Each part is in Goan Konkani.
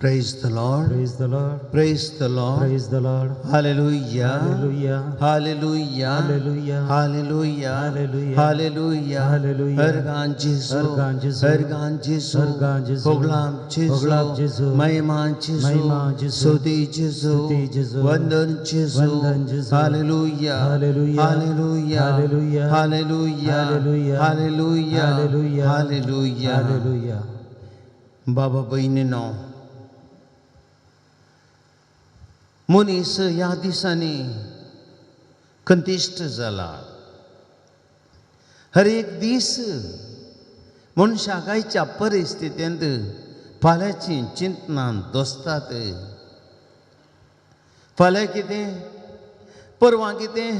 Praise the Lord. Praise the Lord. Praise the Lord. Praise the Lord. Hallelujah. Hallelujah. Hallelujah. Hallelujah. Hallelujah. Hallelujah. Hallelujah. Hallelujah. Organ जेजू. अर्गान जेजू. अर्गान जेजू. अर्गान जेजू. होगलाम जेजू. होगलाम जेजू. महिमा जेजू. महिमा जेजू. स्तुति जेजू. स्तुति जेजू. वंदन जेजू. वंदन जेजू. Hallelujah. Hallelujah. Hallelujah. Hallelujah. Hallelujah. Hallelujah. Hallelujah. Hallelujah. Hallelujah. Hallelujah. बाबा भयणीनो, मनीस ह्या दिसांनी कंतिश्ट जाला. हर एक दीस मनशाक आयच्या परिस्थितींत फाल्यांची चिंतनां दोसतात. फाल्यां कितें, परवां कितें,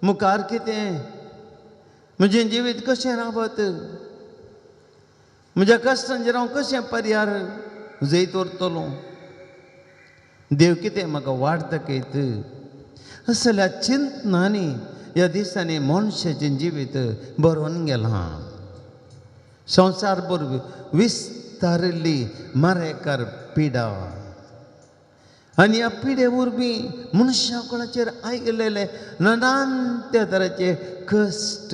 मुखार कितें, म्हजें जिवीत कशें रावत, म्हज्या कश्टांचेर हांव कशें पर्यार जैत उरतलो, देव कितें म्हाका वाट दाखयत, असल्या चिंतनांनी ह्या दिसांनी मनशाचें जिवीत बरोवन गेलां. संवसार भर विस्तारिल्ली मारेकार पिडा आनी ह्या पिडे वरवीं मनशा कुळाचेर आयिल्ले नानांत्या तराचे कश्ट,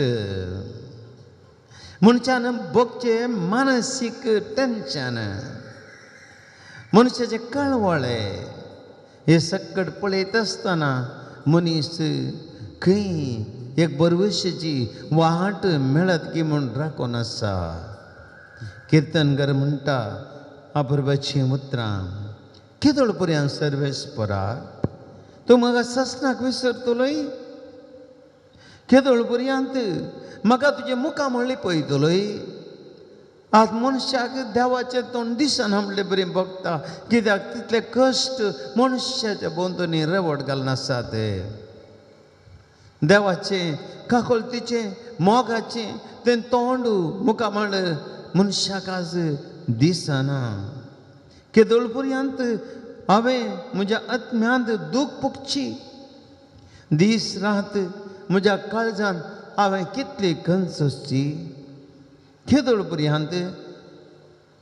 मनशान भोगचें मानसीक टेन्शन, मनशाचे कळवळे, हे सकट पळयत आसतना मनीस खंय एक बरवशाची वाट मेळत की म्हूण राखून आसा. किर्तनकर म्हणटा अपुरबाचीं उतरां, केदोळ पर्यंत सर्वेस्परा तूं म्हाका ससनाक विसरतलोय, केदोळ पर्यंत म्हाका तुजें मुखार म्हणलें पळयतलोय. आज मनशाक देवाचें तोंड दिसना म्हणले बरें भोगता, कित्याक तितले कश्ट मनशाच्या भोंवतणी रेवट घालनासात. देवाचें काकोलतीचें मोगाचें तें तोंड मुखार म्हण मनशाक आज दिसना. केदोळ पर्यंत हांवें म्हज्या आत्म्यांत दूख भोगची, दीस रात म्हज्या काळजांत हांवें कितली खंत सोंसची, केदोळ पर्यंत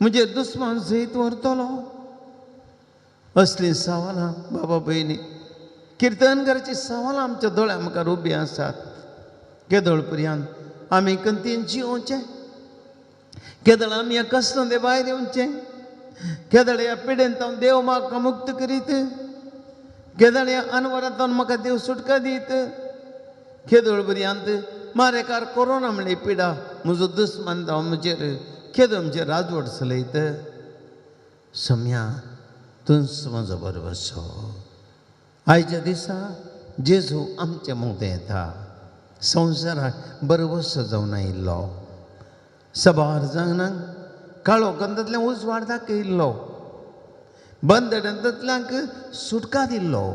म्हजे दुस्मान जैत व्हरतलो. असलीं सवालां बाबा भयणी किर्तनकाराचीं सवालां आमच्या दोळ्या मुखार उबीं आसात. केदोळ पर्यंत आमी कंतीन जियोवचें, केदळ आमी ह्या कश्टां ते भायर येवचें, केदळ ह्या पिडेंत देव म्हाका मुक्त करीत, केदळ ह्या अनवरांत म्हाका देव सुटका दीत, केदोळ पर्यंत मारेकार कोरोना म्हणली पिडा म्हजो दुस्मान जावन म्हजेर केदो म्हजेर राजवट चलयत. सम्या तूंच म्हजो बरवसो. आयच्या दिसा जेजू आमचे मदें येता, संवसाराक बरवसो जावन आयिल्लो, सबार जाणांक काळो गंधांतल्यान उजवाड दाखयल्लो, बंदड्यांतल्यांक सुटका दिल्लो,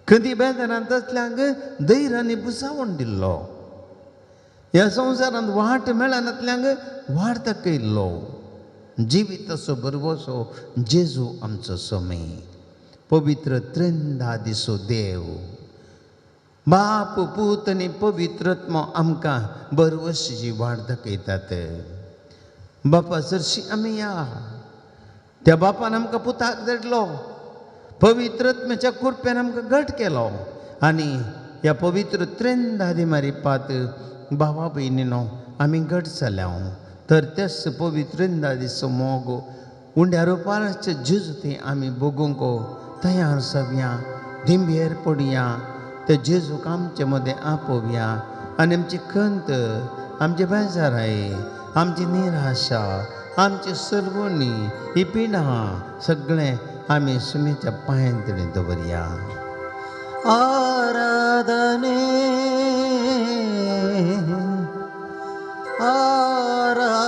खंदी बेजारांतल्यांक धैर्य आनी बुसावण दिल्लो, ह्या संवसारांत वाट मेळनातल्यांक वाट दाखयल्लो. जिविताचो भरवसो जेजू आमचो स्वामी, पवित्र त्रिंदादिसो देव बाप पूत आनी पवित्रत्म आमकां भरवशाची वाट दाखयतात. बापा सरशी आमी या, त्या बापान आमकां पुताक धाडलो, पवित्रत्म्याच्या कृपेन आमकां घट केलो आनी ह्या पवित्र त्रिंदादी मारिपात भावा भयणीनो आमी घट जाल्या. तर त्याच पवित्र त्रिंदादीचो मोग उंड्या रुपाचे जेजू थंय आमी भोगूंक तयार जावया, दिंबेर पडया, त्या जेजूक आमचे मदें आपोवया आनी आमची खंत, आमचे बेजाराय, आमची निराशा, आमची सर्वणी, ही पिडा सगळें आमी सुमेच्या पांयांत दवरया. आराधने आराधने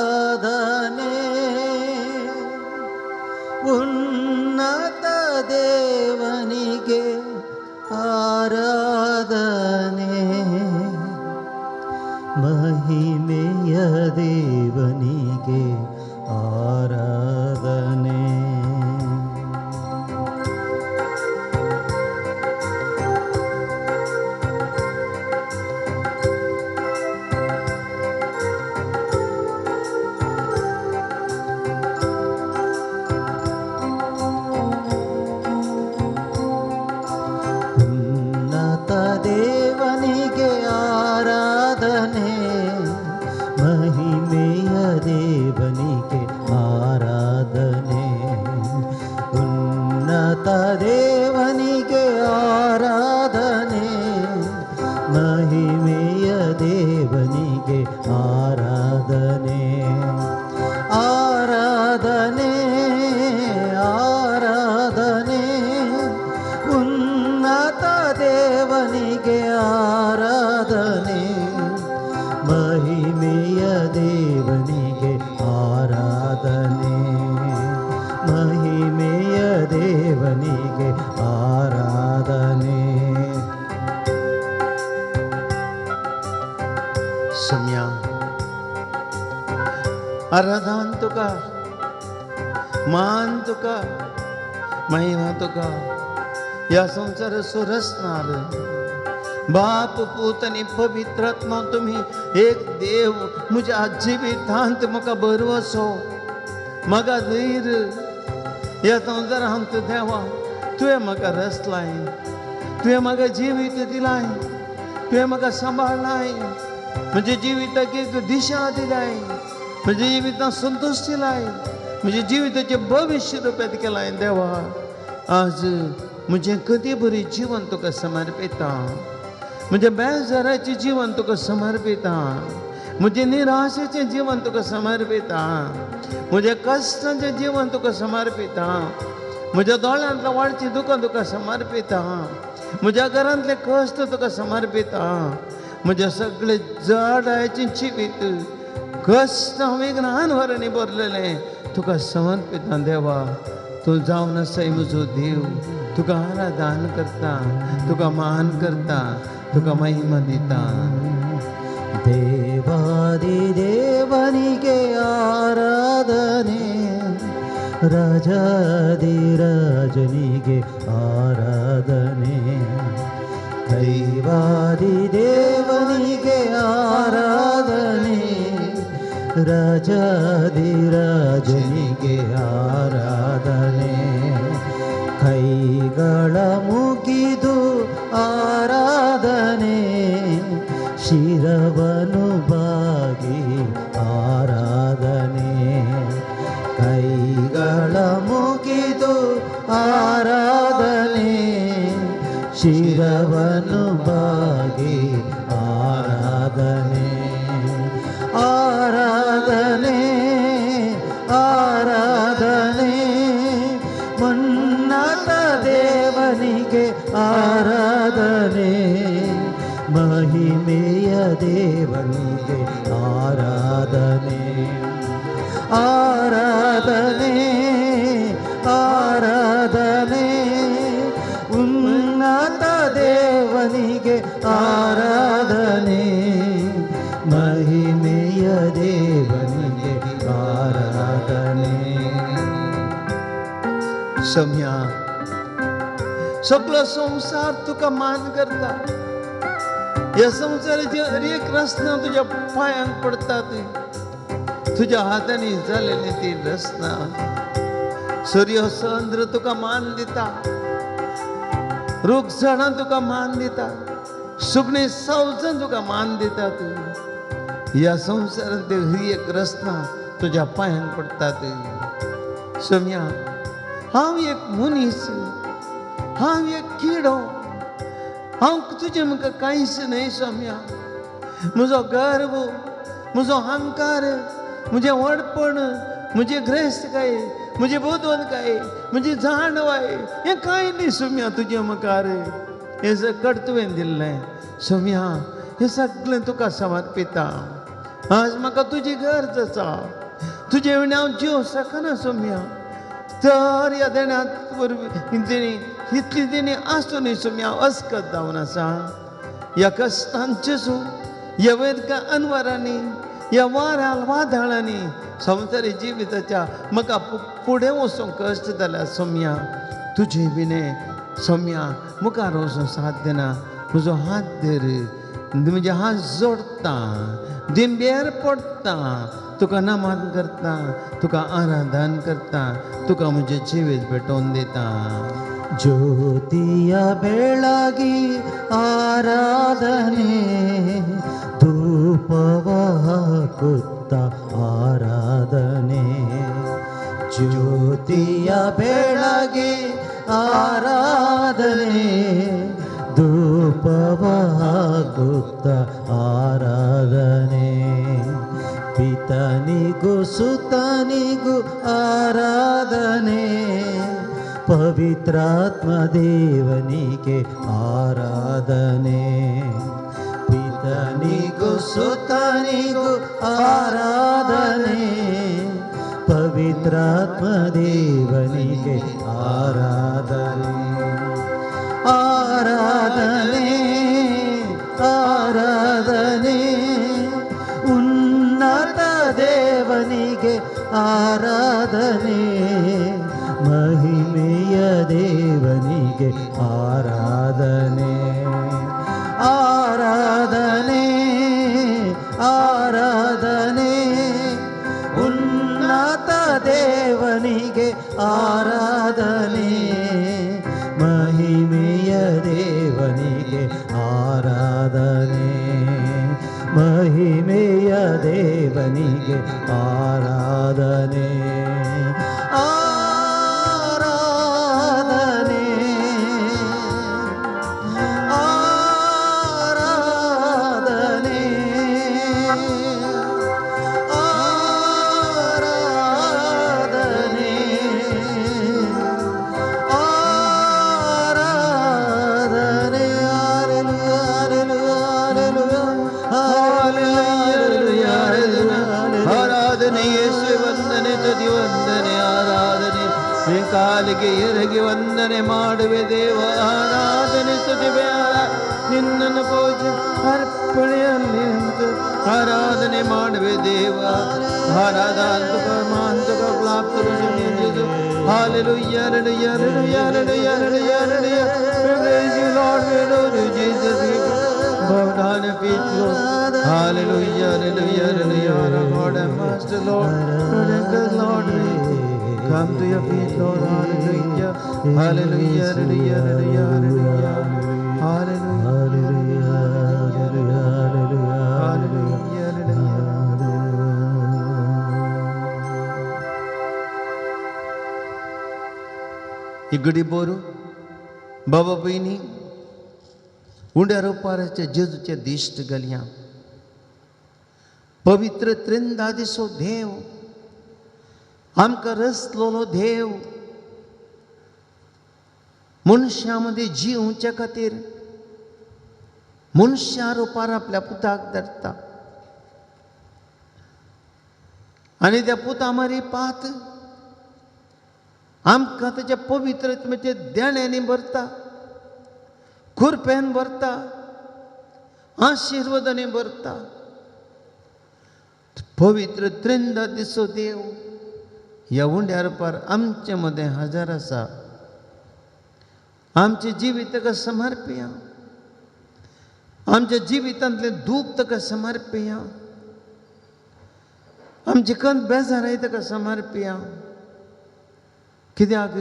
उन्नत देवनिगे आराधने, महिಮೆಯ ದೇವನಿಗೆ ಆರಾಧನೆ. ಉನ್ನತ ದೇವನಿಗೆ ಆರಾಧನೆ, ಮಹಿಮೆಯ ದೇವನಿಗೆ ಆರಾಧನೆ. ಆರಾಧನೆ ಆರಾಧನೆ, ಉನ್ನತ ದೇವನಿಗೆ ಆರಾಧನೆ, ಮಹಿಮೆಯ ದೇವನಿಗೆ ಆರಾಧನೆ, ಮಹಿಮೆಯ ದೇವನಿಗೆ ಆರಾಧನೆ. सम्या आराधन तुका, मान तुका, महिमा तुका. ह्या संवसार सुरसणार बाप पूत आनी पवित्र आत्मा तुमी एक देव. म्हज्या जिवितांत म्हाका भरवसो, म्हाका धैर्य. ह्या संवसारांत देवा तुवें म्हाका रसलाय, तुवें म्हाका जिवीत दिलाय, तुवें म्हाका सांबाळ्ळाय, म्हज्या जिविताक एक दिशा दिलाय, म्हज्या जिवितांत संतोश दिलाय, म्हज्या जिविताचें भविश्य रुपेत केलाय. देवा आज म्हजें कदी बरी जीवन तुका समर्पिता, म्हज्या बेजाराचें जीवन तुका समर्पिता, म्हजें निराशेचें जीवन तुका समर्पिता, म्हज्या कश्टांचें जीवन तुका समर्पिता, म्हज्या दोळ्यांतल्या वाडचीं दुकां तुका समर्पिता, म्हज्या घरांतले कश्ट तुका समर्पिता, म्हज्या सगळे जडायचें जिवीत कश्ट विघ्नान वरणी भरलेलें तुका समर्पिता. देवा तूं जावन आसाय म्हजो देव. तुका आराधन करता, तुका मान करता, तुका महिमा दिता. ದೇವಾದಿ ದೇವನಿಗೆ ಆರಾಧನೆ, ರಾಜಾದಿ ರಾಜನಿಗೆ ಆರಾಧನೆ, ದೈವಾದಿ ದೇವನಿಗೆ ಆರಾಧನೆ, ರಾಜಾದಿ ರಾಜನಿಗೆ ಆರಾಧನೆ. ಕೈಗಳ ಮುಗಿದು ಆರಾಧನೆ, ಶಿರವನು ಬಾಗಿ ಆರಾಧನೆ. ಕೈಗಳ ಮುಗಿದು ಆರಾಧನೆ, ಶಿರವನು ಬಾಗಿ ಆರಾಧನೆ. ಆರಾಧನೆ ಆರಾಧನೆ, ಉನ್ನತ ದೇವನಿಗೆ ಆರಾಧನೆ, ಮಹಿಮೆಯ ದೇವನಿಗೆ ಆರಾಧನೆ. ಆರಾಧನೆ ಆರಾಧನೆ, ಉನ್ನತ ದೇವನಿಗೆ ಆರಾಧನೆ, ಮಹಿಮೆಯ ದೇವನಿಗೆ ಆರಾಧನೆ. सम्या सगळो संवसार तुका मान करता. ह्या संवसाराची हर एक रचना तुज्या पांयांक पडटा. तुज्या हातांनी जालेली ती रचना. सूर्य चंद्र तुका मान दिता, रूख झाडां तुका मान दिता, सुकणीं सावजां तुका मान दितात. ह्या संवसारांत ही एक रचना तुज्या पांयांक पडटात. सम्या हांव एक मनीस, हांव एक किडो, हांव तुजें म्हाका कांयच न्हय स्वाम्या. म्हजो गर्व, म्हजो अहंकार, म्हजें व्हडपण, म्हजें ग्रेस्तकाय, म्हजी बुदवंतकाय, म्हजी जाणवाय, हें कांय न्हय सोम्या तुजें मुखार. हें सगळें तुवें दिल्लें सोम्या, हें सगळें तुका समर्पिता. आज म्हाका तुजी गरज आसा, तुजे विणें हांव जिव शकना सोम्या. तर ह्या देण्यांत वरवीं देणी इतली देणी आसूनय सोम्या अस्कत जावन आसा. ह्या कश्टांचे सो, ह्या वैरका अनवरांनी, ह्या वाऱ्याल वादळांनी संवसारी जिविताच्या म्हाका फुडें वचूंक कश्ट जाल्या सोम्या. तुजे विणें सोम्या मुखार वचूंक साध्य ना. म्हजो हात धर, म्हजे हात जोडटा, दिंब्यार पडटा, तुका नमन करता, तुका आराधन करता, तुका म्हजें जिवीत भेटोवन दिता. ಜ್ಯೋತಿಯ ಬೆಳಗಿ ಆರಾಧನೆ, ಧೂಪವ ಹಾಕುತ್ತ ಆರಾಧನೆ. ಜ್ಯೋತಿಯ ಬೆಳಗಿ ಆರಾಧನೆ, ಧೂಪವ ಹಾಕುತ್ತ ಆರಾಧನೆ, ಪಿತನಿಗೂ ಸುತನಿಗೂ ಆರಾಧನೆ, ಪವಿತ್ರಾತ್ಮ ದೇವನಿಗೆ ಆರಾಧನೆ, ಪಿತನಿಗೂ ಸುತನಿಗೂ ಆರಾಧನೆ, ಪವಿತ್ರಾತ್ಮ ದೇವನಿಗೆ ಆರಾಧನೆ, ಆರಾಧನೆ, ಆರಾಧನೆ, ಉನ್ನತ ದೇವನಿಗೆ ಆರಾಧನೆ, ಮಹಿಮೆಯ ದೇವನಿಗೆ ಆರಾಧನೆ, ಆರಾಧನೆ, ಆರಾಧನೆ, ಉನ್ನತ ದೇವನಿಗೆ ಆರಾಧನೆ, ಮಹಿಮೆಯ ದೇವನಿಗೆ ಆರಾಧನೆ, ಮಹಿಮೆಯ ದೇವನಿಗೆ ಆರಾಧನೆ, ಆರಾಧನೆ, ಆರಾಧನೆ, ಆರಾಧನೆ, ಆರಾಧನೆ. ಆರಾಧನೆ ಯೇಸುವೆ ವಂದನೆ, ತುದಿ ವಂದನೆ, ಆರಾಧನೆ. ಕಾಲಿಗೆ ಎರಗಿ ವಂದನೆ ಮಾಡುವೆ ದೇವ, ಆರಾಧನೆ ಸ್ತುತಿ ನಿನ್ನನ್ನು ಪೂಜೆ ಅರ್ಪಣೆಯಲ್ಲಿ ಆರಾಧನೆ ಮಾಡುವೆ ದೇವ. ಆರಾಧಾಂತಕ ಮಾಂತಕ ಪ್ರಾಪ್ತ Hallelujah, hallelujah, hallelujah, hallelujah, hallelujah, hallelujah. We praise you, Lord, we adore you, Jesus. We bow down your feet, Lord. Hallelujah, hallelujah, hallelujah. Our God and Master, Lord. Protect us, Lord. We come to your feet, Lord. Hallelujah, hallelujah, hallelujah, hallelujah, hallelujah. Hallelujah, hallelujah, hallelujah. इगडी बोरू बाबा भयणी उंड्या रुपाराचे जेजूचे दिश्ट घालया. पवित्र त्रिंदा दिसो देव आमकां रचलोलो देव मनशां मदीं जिवच्या खातीर मनशा रुपार आपल्या पुताक धरता आनी त्या पुता मारी पात आमकां ताच्या पवित्रत्मेचे देण्यांनी भरता, कुरप्यान भरता, आशिर्वादांनी भरता. पवित्र त्रिंदा दिसो देव ह्या उंड्या रुपार आमचे मदें हजर आसा. आमचें जिवीत ताका समर्पया, आमच्या जिवितांतलें दूख ताका समर्पया, आमची कंत बेजाराय ताका समर्पया. कित्याक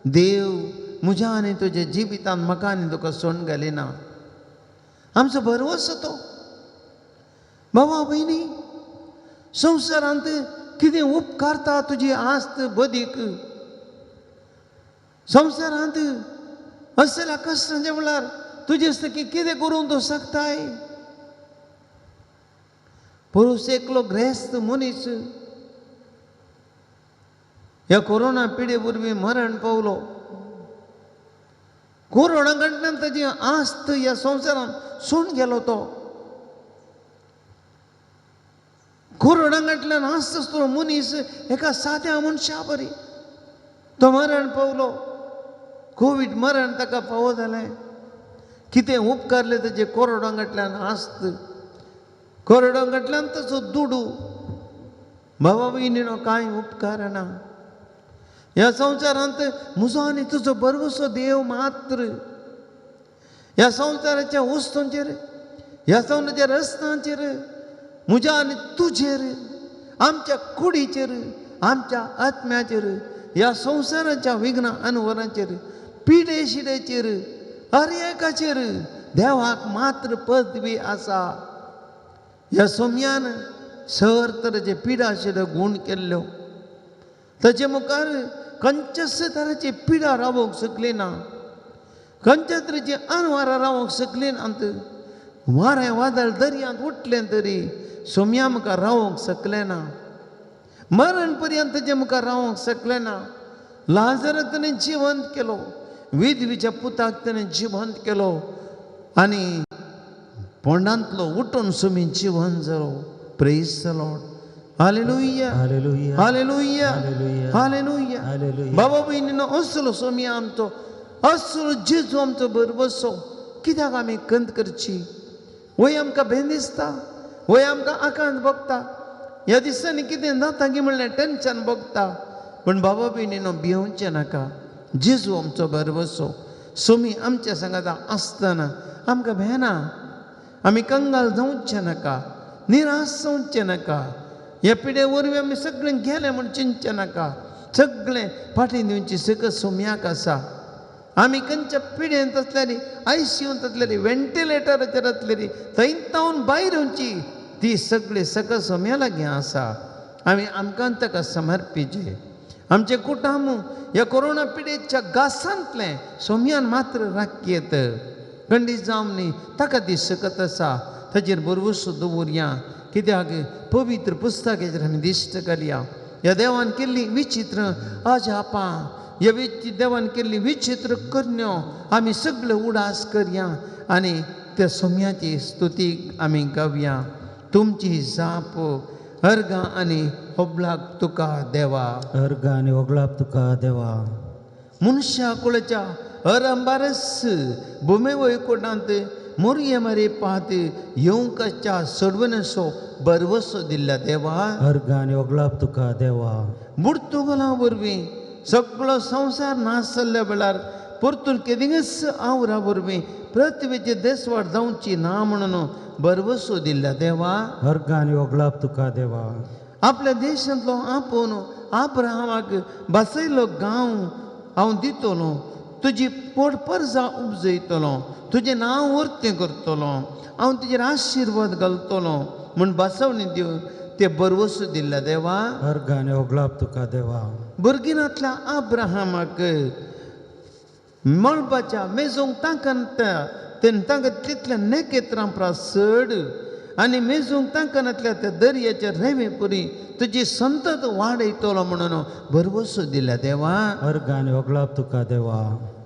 देव म्हज्या आनी तुज्या जिवितांत म्हाका आनी तुका सोडून घालिना. आमचो भरवंसो तो. बाबा भयणी, संवसारांत कितें उपकारता तुजी आस्त बदीक. संवसारांत असल्या कश्टांच्या वेळार तुजे सकी कितें करूंक तूं शकताय. पुरूस एकलो ग्रेस्त मनीस ह्या कोरोना पिडे वरवीं मरण पावलो. कोरोना कडल्यान ताजी आस्त ह्या संवसारांत सोडून गेलो तो. कोरोना कडल्यान आस्त आसतलो मनीस एका साद्या मनशा बरी तो मरण पावलो. कोवीड मरण ताका फावो जालें. कितें उपकारलें ताजे कोरोना कडल्यान आस्त, कोरोना कडल्यान ताचो दुडू. बाबा भयणीनो कांय उपकारना. ह्या संवसारांत म्हजो आनी तुजो भरवंसो देव मात्र ह्या संवसाराच्या वस्तूंचेर, ह्या संवसाराच्या रस्त्यांचेर, म्हज्या आनी तुजेर, आमच्या कुडीचेर, आमच्या आत्म्याचेर, ह्या संवसाराच्या विघ्न अनवरांचेर, पिडे शिडेचेर, हर एकाचेर देवाक मात्र पदवी आसा. ह्या सोम्यान सर तरेचे पिडा शिडे गूण केल्ल्यो. ताचे मुखार खंयच्याच तराची पिडा रावोंक शकली ना, खंयच्या तरेची अनवारां रावोंक शकली ना. वारें वादळ दर्यांत उठलें तरी सोम्या मुखार रावोंक शकलें ना, मरण पर्यंत तेजे मुखार रावोंक शकलें ना. लाजराक ताणें जिवंत केलो, विधवीच्या पुताक ताणें जिवंत केलो आनी पोंडांतलो उठून सुमी जिवंत जालो. Praise the Lord. Hallelujah, hallelujah, hallelujah, hallelujah, hallelujah. बाबा भयणीनो, असलो सोमी आमचो, असलो जेजू आमचो भरवसो. कित्याक आमी खंत करची? वय आमकां भें दिसता, वय आमकां आकांत भोगता, ह्या दिसांनी कितें जाता की म्हणलें टेन्शन भोगता. पूण बाबा भयणीनो, भिवचें नाका. जेजू आमचो भरवसो. सोमी आमच्या सांगाता आसतना आमकां भेना, आमी कंगाल जावचें नाका, निराश जावचें नाका. ह्या पिडे वरवीं आमी सगळें गेलें म्हूण चिंतचें नाका. सगळें फाटीं दिवची सगळं सोम्याक आसा. आमी खंयच्या पिडेंत आसल्यारी, आयसीयूंत आसल्यारी, व्हेंटिलेटराचेर आसल्यारी, थंय तावन भायर येवची ती सगळी सगळं सोम्या लागीं आसा. आमी आमकां ताका समर्पिचे. आमचें कुटुंब ह्या कोरोना पिडेच्या घासांतलें सोम्यान मात्र राखयेत खंडीत जावन न्ही, ताका ती सकत आसा. ताचेर भरवसो दवरया. कित्याक पवित्र पुस्तकाचेर आमी दिश्ट घालया. ह्या देवान केल्ली विचित्र अजापां, ह्या देवान केल्ली विचित्र करण्यो आमी सगळे उडास करया आनी त्या सोम्याची स्तुती आमी गावया. तुमची जाप अर्गां आनी होबलाक तुका देवा, अर्गां आनी होगळाक तुका देवा. मनशा कुळच्या अरंबारस भुमे वयकुटांत मोरये मरे पात येवंकाच्या सोडवणसो भरवसो दिल्ल्या देवा, अर्गां आनी होगळाक तुका देवा. बुडतुगला वरवीं सगळो संवसार नाश जाल्ल्या वेळार परतून केदिंगच आवरा वरवीं पृथ्वीचे देसवाड जावची ना म्हणून भरवसो दिल्ल्या देवा, अर्गां आनी होगळाक तुका देवा. आपल्या देशांतलो आपोवन आब्राहामाक बसयलो गांव हांव दितलो, तुजी पोट परजा उपजयतलो, तुजें नांव वर्तें करतलो, हांव तुजेर आशिर्वाद घालतलो म्हूण बसवणी दिवन ते भरवसो दिल्ल्या देवा, अर्गां आनी होगळाक तुका देवा. भुरगीनांतल्या आब्राहामाक मळबाच्या मेजूंक तांकना तांकां तितल्या नेकेत्रां परस चड आनी मेजूंक तांकनातल्या त्या दर्याच्या रेंवे पुरी तुजी संतत वाडयतलो म्हणून भरवसो दिल्या देवा, अर्गां आनी होगळाक तुका देवा.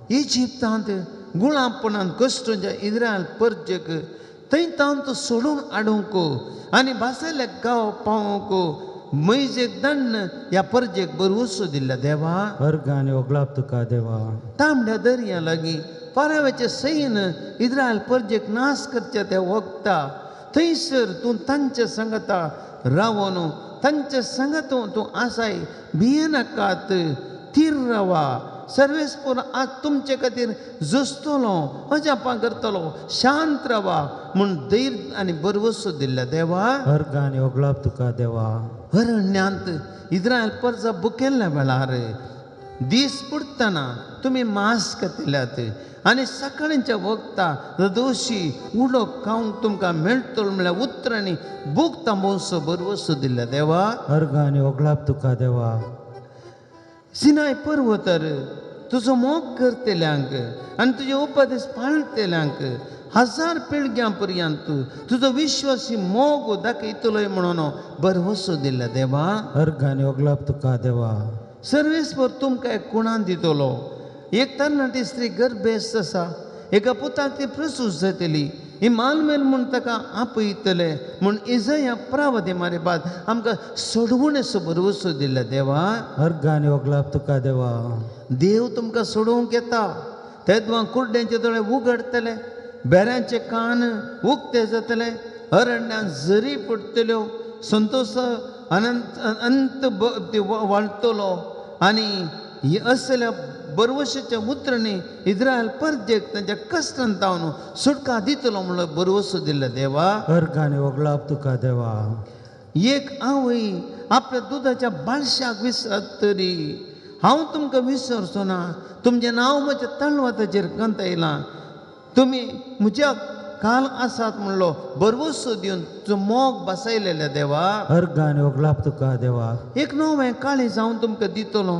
इजिप्तांत गुलामपणान कश्टांच्या इस्रायल परजेक थंय तांत सोडून हाडूंक आनी भासयल्ल्या गांव पावोवंक मैजेक दण्ण ह्या परजेक भरवसो दिल्ल्या देवा, अर्गां आनी होगळाक तुका देवा. तांबड्या दर्या लागीं फाराव्याचे सैन इस्रायल परजेक नाश करच्या त्या वखता थंयसर तूं तांच्या सांगता रावन तांच्या सांगात तूं आसाय, भियेनाकात, थीर रावा. सर्वेस्पोर आज तुमचे खातीर झुजतलो, अजापां करतलो, शांत रावा म्हूण धैर्य आनी भरवसो दिल्ल्या देवा, अर्गां आनी होगळाक तुका देवा. अरण्यांत इस्रायल परजा बुकेल्ल्या वेळार दीस बुडटना तुमी मास्क घातल्यात आनी सकाळच्या वखता दोशी उडक खावंक तुमकां मेळटलो म्हणल्यार उतरांनी भूक थांबोवचो भरवसो दिल्ल्या देवा, अर्गां आनी होगळाक तुका देवा. सिनाय पर्वतार तुजो मोग करतल्यांक आनी तुजे उपदेश पाळटल्यांक हजार पिळग्यां पर्यंत तुजो विश्वासी मोग दाखयतलोय म्हणून भरवसो दिल्ल्या देवा, अर्गां आनी होगळाक तुका देवा. सर्वेस्पर तुमकां एक कुणान दितलो. एक तरणाटी स्त्री गर्भेस्त आसा, एका पुताक ती प्रसूत जातली, ही मालमेल म्हूण ताका आपयतले म्हूण इजया प्रावती मारे बाद आमकां सोडवणेचो भरवसो दिल्ल्या देवा, अर्गां आनी होगळाक तुका देवा. देव तुमकां सोडोवंक येता. तेदवां कुड्ड्यांचे दोळे उगडटले, बेऱ्यांचे कान उक्ते जातले, अरण्यांत झरी पडटल्यो, संतोष अनंत अंत वाडटलो आनी ही असल्या भरवशाच्या उतरांनी इस्रायल परजेक तांच्या कश्टान तावन सुटका दितलो म्हणून भरवसो दिल्ल्या देवा, अर्गां आनी होगळाक तुका देवा. एक आवय आपल्या दुदाच्या बाळशाक विसरत तरी हांव तुमकां विसरचो ना. तुमचें नांव म्हज्या तळवाताचेर कंतयलां, तुमी म्हज्या काल आसात म्हणलो भरवसो दिवन तुजो मोग बसयलेल्या देवा, अर्गां आनी होगळाक तुका देवा. एक नवें काळीज हांव तुमकां दितलो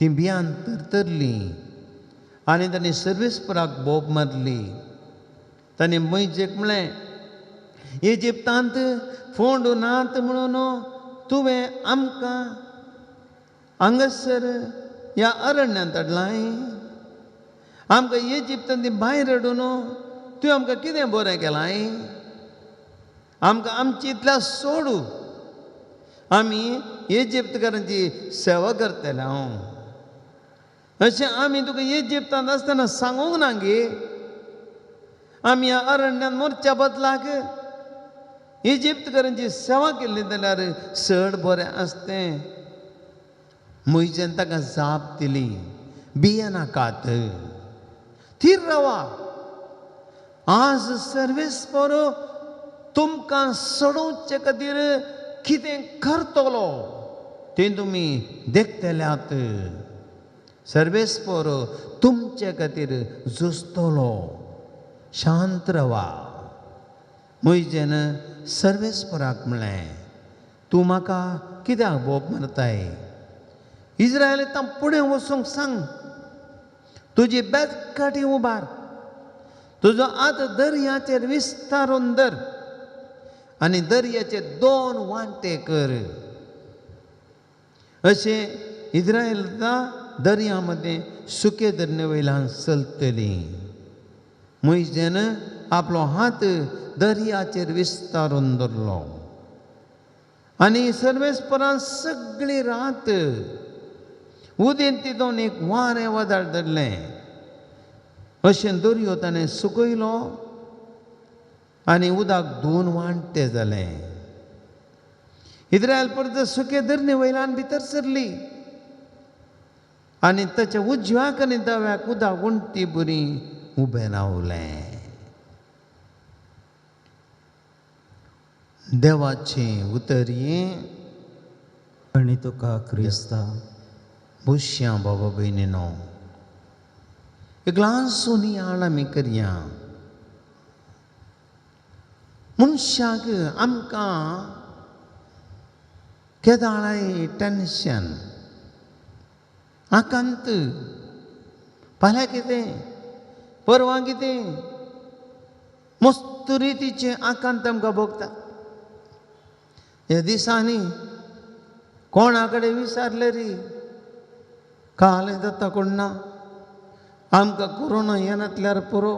ती भियान तरतरली आनी तांणी सर्वेस्पराक बोब मारली. तांणी मोयजेक म्हणलें, इजिप्तांत फोंड नात म्हणून तुवें आमकां हांगासर ह्या अरण्यांत हाडलाय. आमकां इजिप्तांत भायर हाडून तुवें आमकां कितें बरें केलां? आमकां आमची इतल्या सोडू, आमी इजिप्तकारांची सेवा करतले हांव. अशें आमी तुका इजिप्तांत आसतना सांगूंक ना गे? आमी ह्या अरण्यांत मोरच्या बदलाक इजिप्तकारांची सेवा केल्ली जाल्यार चड बरें आसतें. मोयजेन ताका जाप दिली, भियेनाकात, थीर रावा. आज सर्वेस्पर तुमकां सोडोवचे खातीर कितें करतलो तें तुमी देखतल्यात. सर्वेस्पर तुमचे खातीर झुजतलो, शांत रावा. मोयजेन सर्वेस्पराक म्हणलें, तूं म्हाका कित्याक बोब मारताय? इज्रायलांत फुडें वचूंक सांग. तुजी बेतकाठी उबार, तुजो हात दर्याचेर विस्तारून धर आनी दर्याचे दोन वांटे कर. अशें इज्रायलां दर्या मदें सुके दर्या वयल्यान चलतलीं. मोयजेन आपलो हात दर्याचेर विस्तारून धरलो आनी सर्वेस्परान सगळी रात उदेंती दोन एक वारें वादळ धरलें. अशें दर्यो ताणें सुकयलो आनी उदक दोन वांटे जालें. इज्रायल परत सुके दर्ने वयल्यान भितर सरली आनी ताच्या उजव्याक आनी दाव्याक उदक उंटी बरी उबें रावलें. देवाचें उतर हें. आनी तुका क्रिस्ता. बसया बाबा भयणीनो, एक ल्हानसो नियाळ आमी करया. मनशाक आमकां केदाळाय टेन्शन, आकांत, फाल्यां कितें, परवां कितें, मस्त रितीचें आकांत आमकां भोगता. ह्या दिसांनी कोणा कडेन विचारलें री, कालें जाता कोण ना, आमकां कोरोना येनातल्यार पुरो,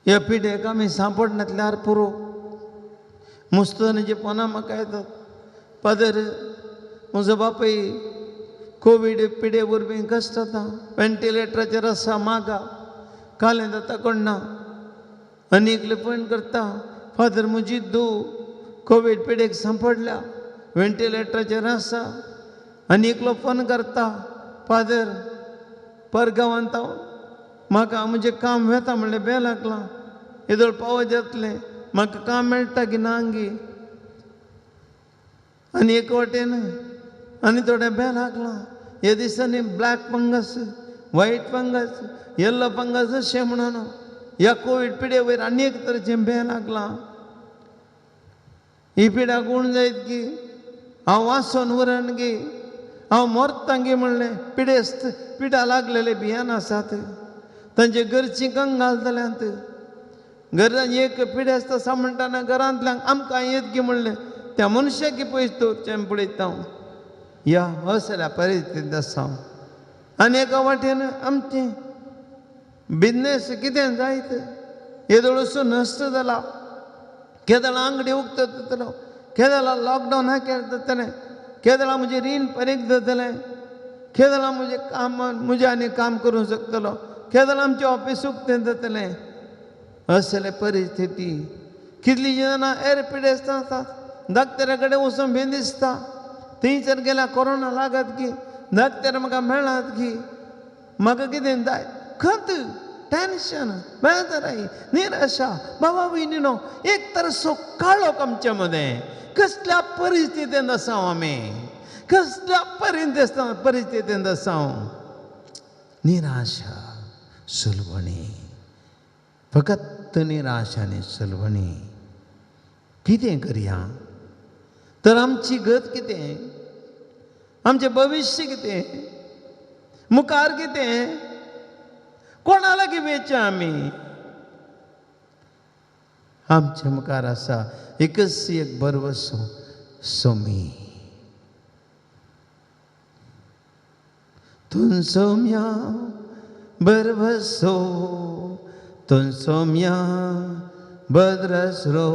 ह्या पिड्याक आमी सांपडनातल्यार पुरो. मुस्तनाचे फोनां म्हाका येतात, फादर म्हजो बापूय कोवीड पिडे वरवीं कश्ट जाता, वेंटिलेटराचेर आसा, मागा, कालें जाता कोण ना. आनी एकले फोन करता, फादर म्हजी धूव कोवीड पिडेक सांपडल्या, वेंटिलेटराचेर आसा. आनी एकलो फोन करता, फादर परगांवांत हांव, म्हाका म्हजें काम वेता म्हणलें बेल लागलां, येदोळ पावत जातलें, म्हाका काम मेळटा की ना गी. आनी एक वाटेन आनी थोडें बेल लागलां. ह्या दिसांनी black fungus, white fungus, yellow fungus अशें म्हणून ह्या कोवीड पिडे वयर आनी एक तरेचें बेल लागलां. ही पिडा गूण जायत की हांव वाचून उरन गी, हांव मरतां गी म्हणलें. पिडेस्त पिडा लागलेले भियान आसात, तांचे घरचीं कंगाल जाल्यांत. घरांत एक पिडेस्त आसा म्हणटाना घरांतल्यांक आमकां येत गी म्हणलें, त्या मनशाक पयस दवरचें पळयता हांव. ह्या असल्या परिस्थितींत आसा हांव. आनी एका वाटेन आमचें बिजनेस कितें जायत येदोळसो नश्ट जाला. केदळां आंगडी उगता जातलो, केदळां लॉकडावन जातलें, केदळां म्हजें रीण परीक जातलें, केदळां म्हजें काम म्हजें आनी काम करूंक शकतलो, केदळां आमचें ऑफीस उक्तें जातलें. असले परिस्थिती कितलीं जाणां एर पिडेस्त आसात, डाक्टरा कडेन वचून बी दिसता, थंयसर गेल्यार कोरोना लागत की, डाक्टर म्हाका मेळत की, म्हाका कितें जाय, खंत, टेन्शन, बेजाराय, निराशा. बाबा भयणीनो, एक तरसो काळोख आमचे मदें. कसल्या परिस्थितींत आसा आमी, कसल्या परिस्थितींत आसा. निराशा, सुलवणी, फकत निराशा आनी सुलवणी. कितें करया तर आमची गत कितें? आमचें भविश्य कितें, मुखार कितें, कोणा लागीं वेचें आमी? आमच्या मुखार आसा एकच एक भरवसो, सोमी. तूं सोम्या भरवसो, तूं सोम्या भद्रसरो,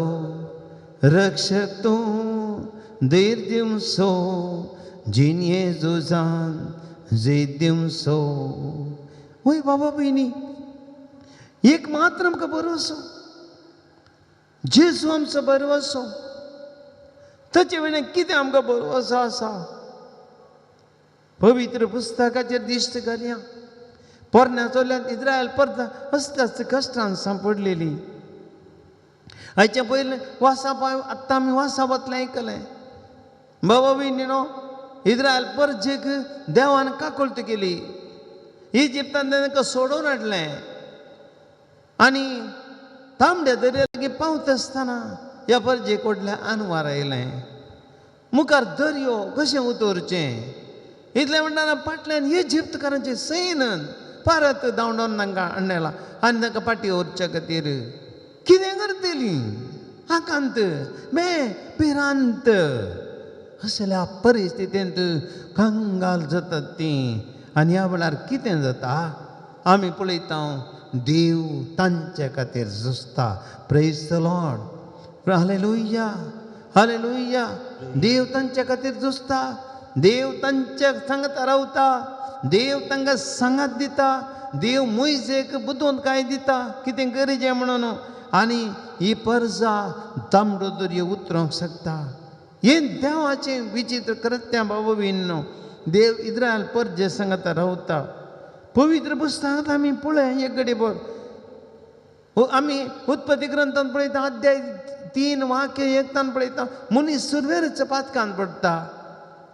रक्षक तूं धीर दिवसो, जिणये झुजान जैत दिवसो. वय बाबा भयणी, एक मात्र आमकां भरवसो, जेजू आमचो भरवसो. ताचे वयल्यान कितें आमकां भरवसो आसा? पवित्र पुस्तकाचेर दिश्ट घालया. पोरण्या चोरल्यान इस्रायल परत असल्याच कश्टान सांपडलेली. आयच्या पयलें वासाप, आत्तां आमी वासापांतलें आयकलें. बाबा भयणी न्हू, इस्रायल परजेक देवान काकुळट केली, इजिप्तान तांकां सोडोवन हाडलें आनी तांबड्या दर्या लागीं पावता आसतना ह्या परजेक व्हडलें आनवार आयलें. मुखार दर्यो कशें उतरचें इतलें म्हणटना फाटल्यान इजिप्तकारांचें सैन परत धांवडोवन तांकां हाडलेला आनी तांकां फाटीं व्हरच्या खातीर कितें करतलीं? आकांत मे भिरांत असल्या परिस्थितींत कंगाल जातात तीं. आनी ह्या वेळार कितें जाता आमी पळयता, देव तांचे खातीर झुजता. Praise the Lord, hallelujah, hallelujah. देव तांचे खातीर झुजता, देव तांच्या सांगता रावता, देव तांकां सांगात दिता, देव मोयजेक बुदवंत काय दिता कितें गरजें म्हणून. आनी ही परजा तांबडो दर्यो उतरोंक शकता. हें देवाचें विचित्र कृत्यां बाबा भयणीनो. देव इस्रायल परजे सांगता रावता. पवित्र पुस्तकांत आमी पळय एक घडीभर आमी उत्पत्ती ग्रंथान पळयता, अध्याय 3 वाक्य 1 पळयता, मनीस सुरवेरच पातकान पडटा.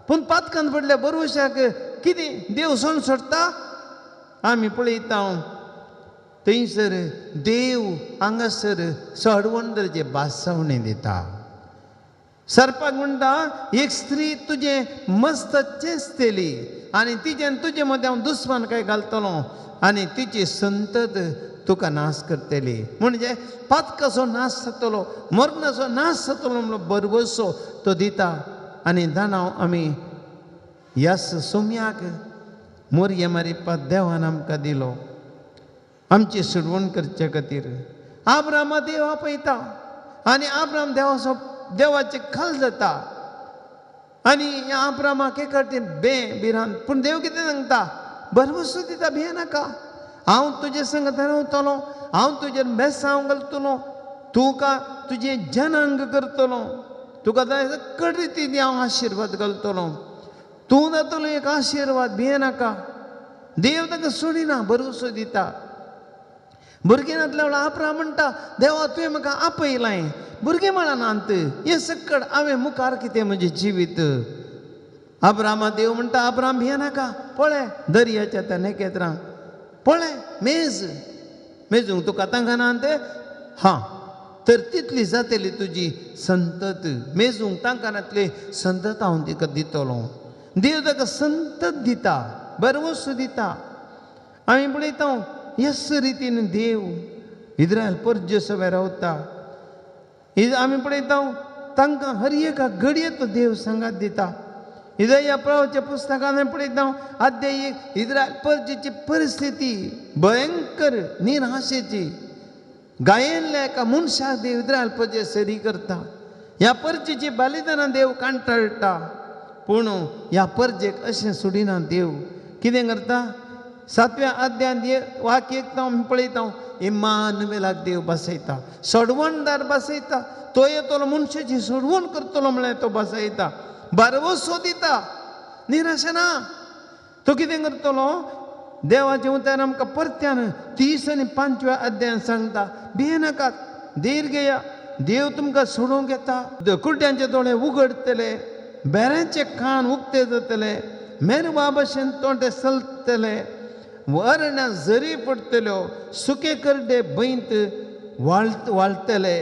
पूण पातकान पडल्या बरोवशाक कितें देव सोण सोडटा? आमी पळयता थंयसर देव हांगासर सडवंदरचे बासावणी दिता. सर्पाक म्हणटा, एक स्त्री तुजें मस्त चेंचतली आनी तिजें तुजे मदें हांव दुस्मान काय घालतलो आनी तिची संतत तुका नाश करतली. म्हणजे पातकाचो नाश जातलो, मरणाचो नाश जातलो म्हणून भरवसो तो दिता. आनी दाणाव आमी ह्याच सोम्याक मोरये मारिपा देवान आमकां दिलो आमची सोडवण करचे खातीर. आब्रामा देव आपयता आनी आब्राम देवाचो देवाचे खाल जाता आनी ह्या आब्रामाक एक बे भिरांत. पूण देव कितें सांगता? भरवसो दिता, भियेनाका, हांव तुजे संग रावतलो, हांव तुजेर बेसांव घालतलो, तुका तुजें जनांग करतलो, तुका जाय कड रितीन हांव आशिर्वाद घालतलो, तूं जातलो एक आशिर्वाद, भियेनाका. देव ताका सोडिना, भरवसो दिता. भुरगें नातल्या वेळार आब्राम म्हणटा, देवा तुवें म्हाका आपयलां, भुरगें म्हळां हें सकड हांवें मुखार कितें म्हजें जिवीत. आब्रामा देव म्हणटा, आब्राम भियेनाका, पळय दर्याच्या त्या नखेत्रांक पळय, मेज मेजूंक तुका तांकां ते हां तर तितली जातली तुजी संतत, मेजूंक तांकां संतत हांव तिका दितलो. देव ताका संतत दिता, भरवसो दिता. आमी पळयता ह्याच रितीन देव इस्रायल परजे सगळे रावता. आमी पळयता तांकां हर एका घडये तो देव सांगात दिता. इजया प्रवाच्या पुस्तकान पळयता अध्याय 1, इस्रायल परजेची परिस्थिती भयंकर निराशेची. गायेनल्या एका मनशाक देव इस्रायल परजे सरी करता. ह्या परजेची बलिदानां देव कांटाळटा, पूण ह्या परजेक अशें सोडिना देव. कितें करता? 7व्या अध्यायांत वाक्य 1 आमी पळयता, इमानुएलाक देव बसयता, सोडवणदार बसयता. तो येतलो मनशाची सोडवण करतलो म्हळ्यार तो बसयता, भरवसो दिता, निराशा ना. तो कितें करतलो? देवाचें उतर आमकां परत्यान 30 आनी 5व्या अध्यायान सांगता, भियेनाकात, धीर घेया, देव तुमकां सोडोवंक येता. कुड्ड्यांचे दोळे उगडटले, बेऱ्यांचे कान उक्ते जातले, मेरवा भशेन तोंडे चलतले, अरण्या जरी पडटल्यो, सुके करडे बैंत वाळटले,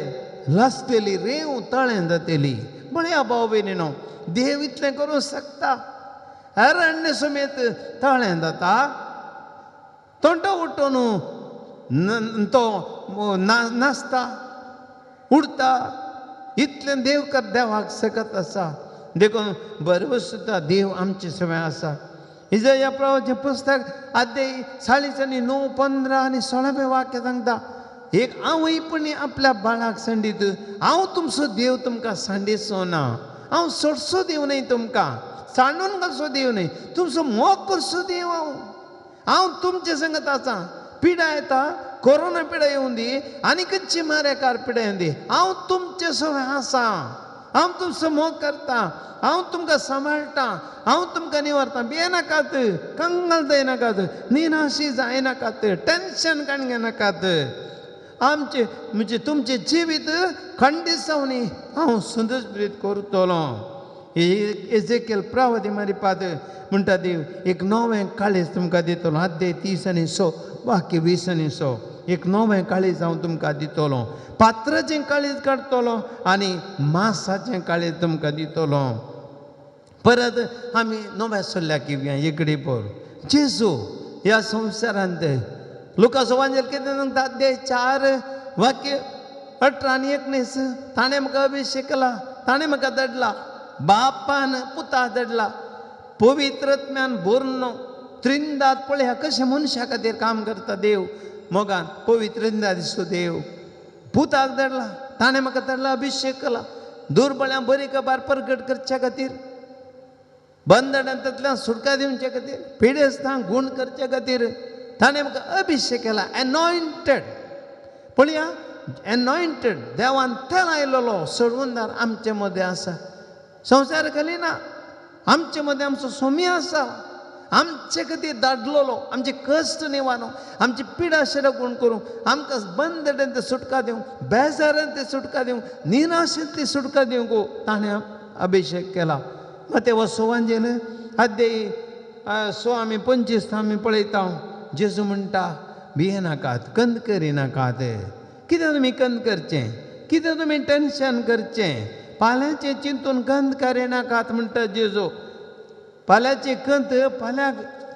लासतली रेंव तळें जातली. बळया भाव भयणीनो, देव इतलें करूंक शकता. अरण्य समेत तळें जाता, तोंटो उठोवन तो नाचता उडता. इतलें देव कर देवाक सकत आसा. देखून बरोबर सुद्दां देव आमचे सगळें आसा. इजया प्रवाचें पुस्तक आद्याय 40 आनी 9, 15 आनी 16 वाक्य सांगता, एक आवयपणी आपल्या बाळाक सांडीत, हांव तुमचो देव तुमकां सांडीचो ना, हांव सोडसो देव न्हय, तुमकां सांडून घालचो देव न्हय, तुमचो मोग करचो देव हांव, हांव तुमचे संगत आसा. पिडा येता, कोरोना पिडा येवन दी आनी खंयची मारेकार पिडा येवन दी, हांव तुमचे सगळें आसा, हांव तुमचो मोग करता, हांव तुमकां सांबाळटा, हांव तुमकां निवारता. भियेनाकात, कंगाल जायनाकात, निराशी जायनाकात, टेंशन काडून घेनाकात. आमचें म्हणजे तुमचें जिवीत खंडीत जावनी हांव सुंदर करतलो. एजेकेल प्रवादी मारिपाद म्हणटा देव एक नवें काळीज तुमकां दितलो. आद्याय 30 आनी 100 वाक्य 20 आनी 100, एक नवें काळीज हांव तुमकां दितलो, पात्राचें काळीज काडटलो आनी मासाचें काळीज तुमकां दितलो. परत आमी नव्या सल्ल्याक येवया एकडे पोर जेजू ह्या संवसारांत लुकास वांजेल कितें सांगता, आद्याय 4 वाक्य 18 आनी 19, ताणें म्हाका अभिशेक केला, ताणें म्हाका धाडला, बापान पुता धाडला, पवित्र आत्म्यान भरून त्रिंदात. पळया कशें मनशा खातीर काम करता देव मोगान. पवित्र त्रिंदात दिसतो देव पुताक धाडला, ताणें म्हाका धाडला, अभिशेक केला, दुर्बळ्यां बरी खबर परगट करच्या खातीर, बंधनांतल्यान सुटका दिवचे खातीर, पिडेस्तांक गूण करच्या खातीर ताणें म्हाका अभिशेक केला. एनॉयंटेड, पळया एनॉयंटेड, देवान तेल आयलेलो सोडवणदार आमचे मदें आसा. संवसार घालिना, आमचे मदें आमचो सोमी आसा, आमचे खातीर दाडलेलो, आमचे कश्ट निवारो, आमची पिडा शिडा गूण करूं, आमकां बंदड्यांत सुटका दिवंक, बेजारांत सुटका दिवंक, निराशेंतली सुटका दिवंक ताणें अभिशेक केला. मागीर ते वसोवांजेल आद्याय 100 आमी 25 आमी पळयता, जेजू म्हणटा भियेनाकात, कंद करिनाकात. कितें तुमी कंद करचें, कितें तुमी टेंशन करचें, पाल्याचें चिंतून कंद करिनाकात म्हणटा जेजू. पाल्याचें कंत, पाल्याक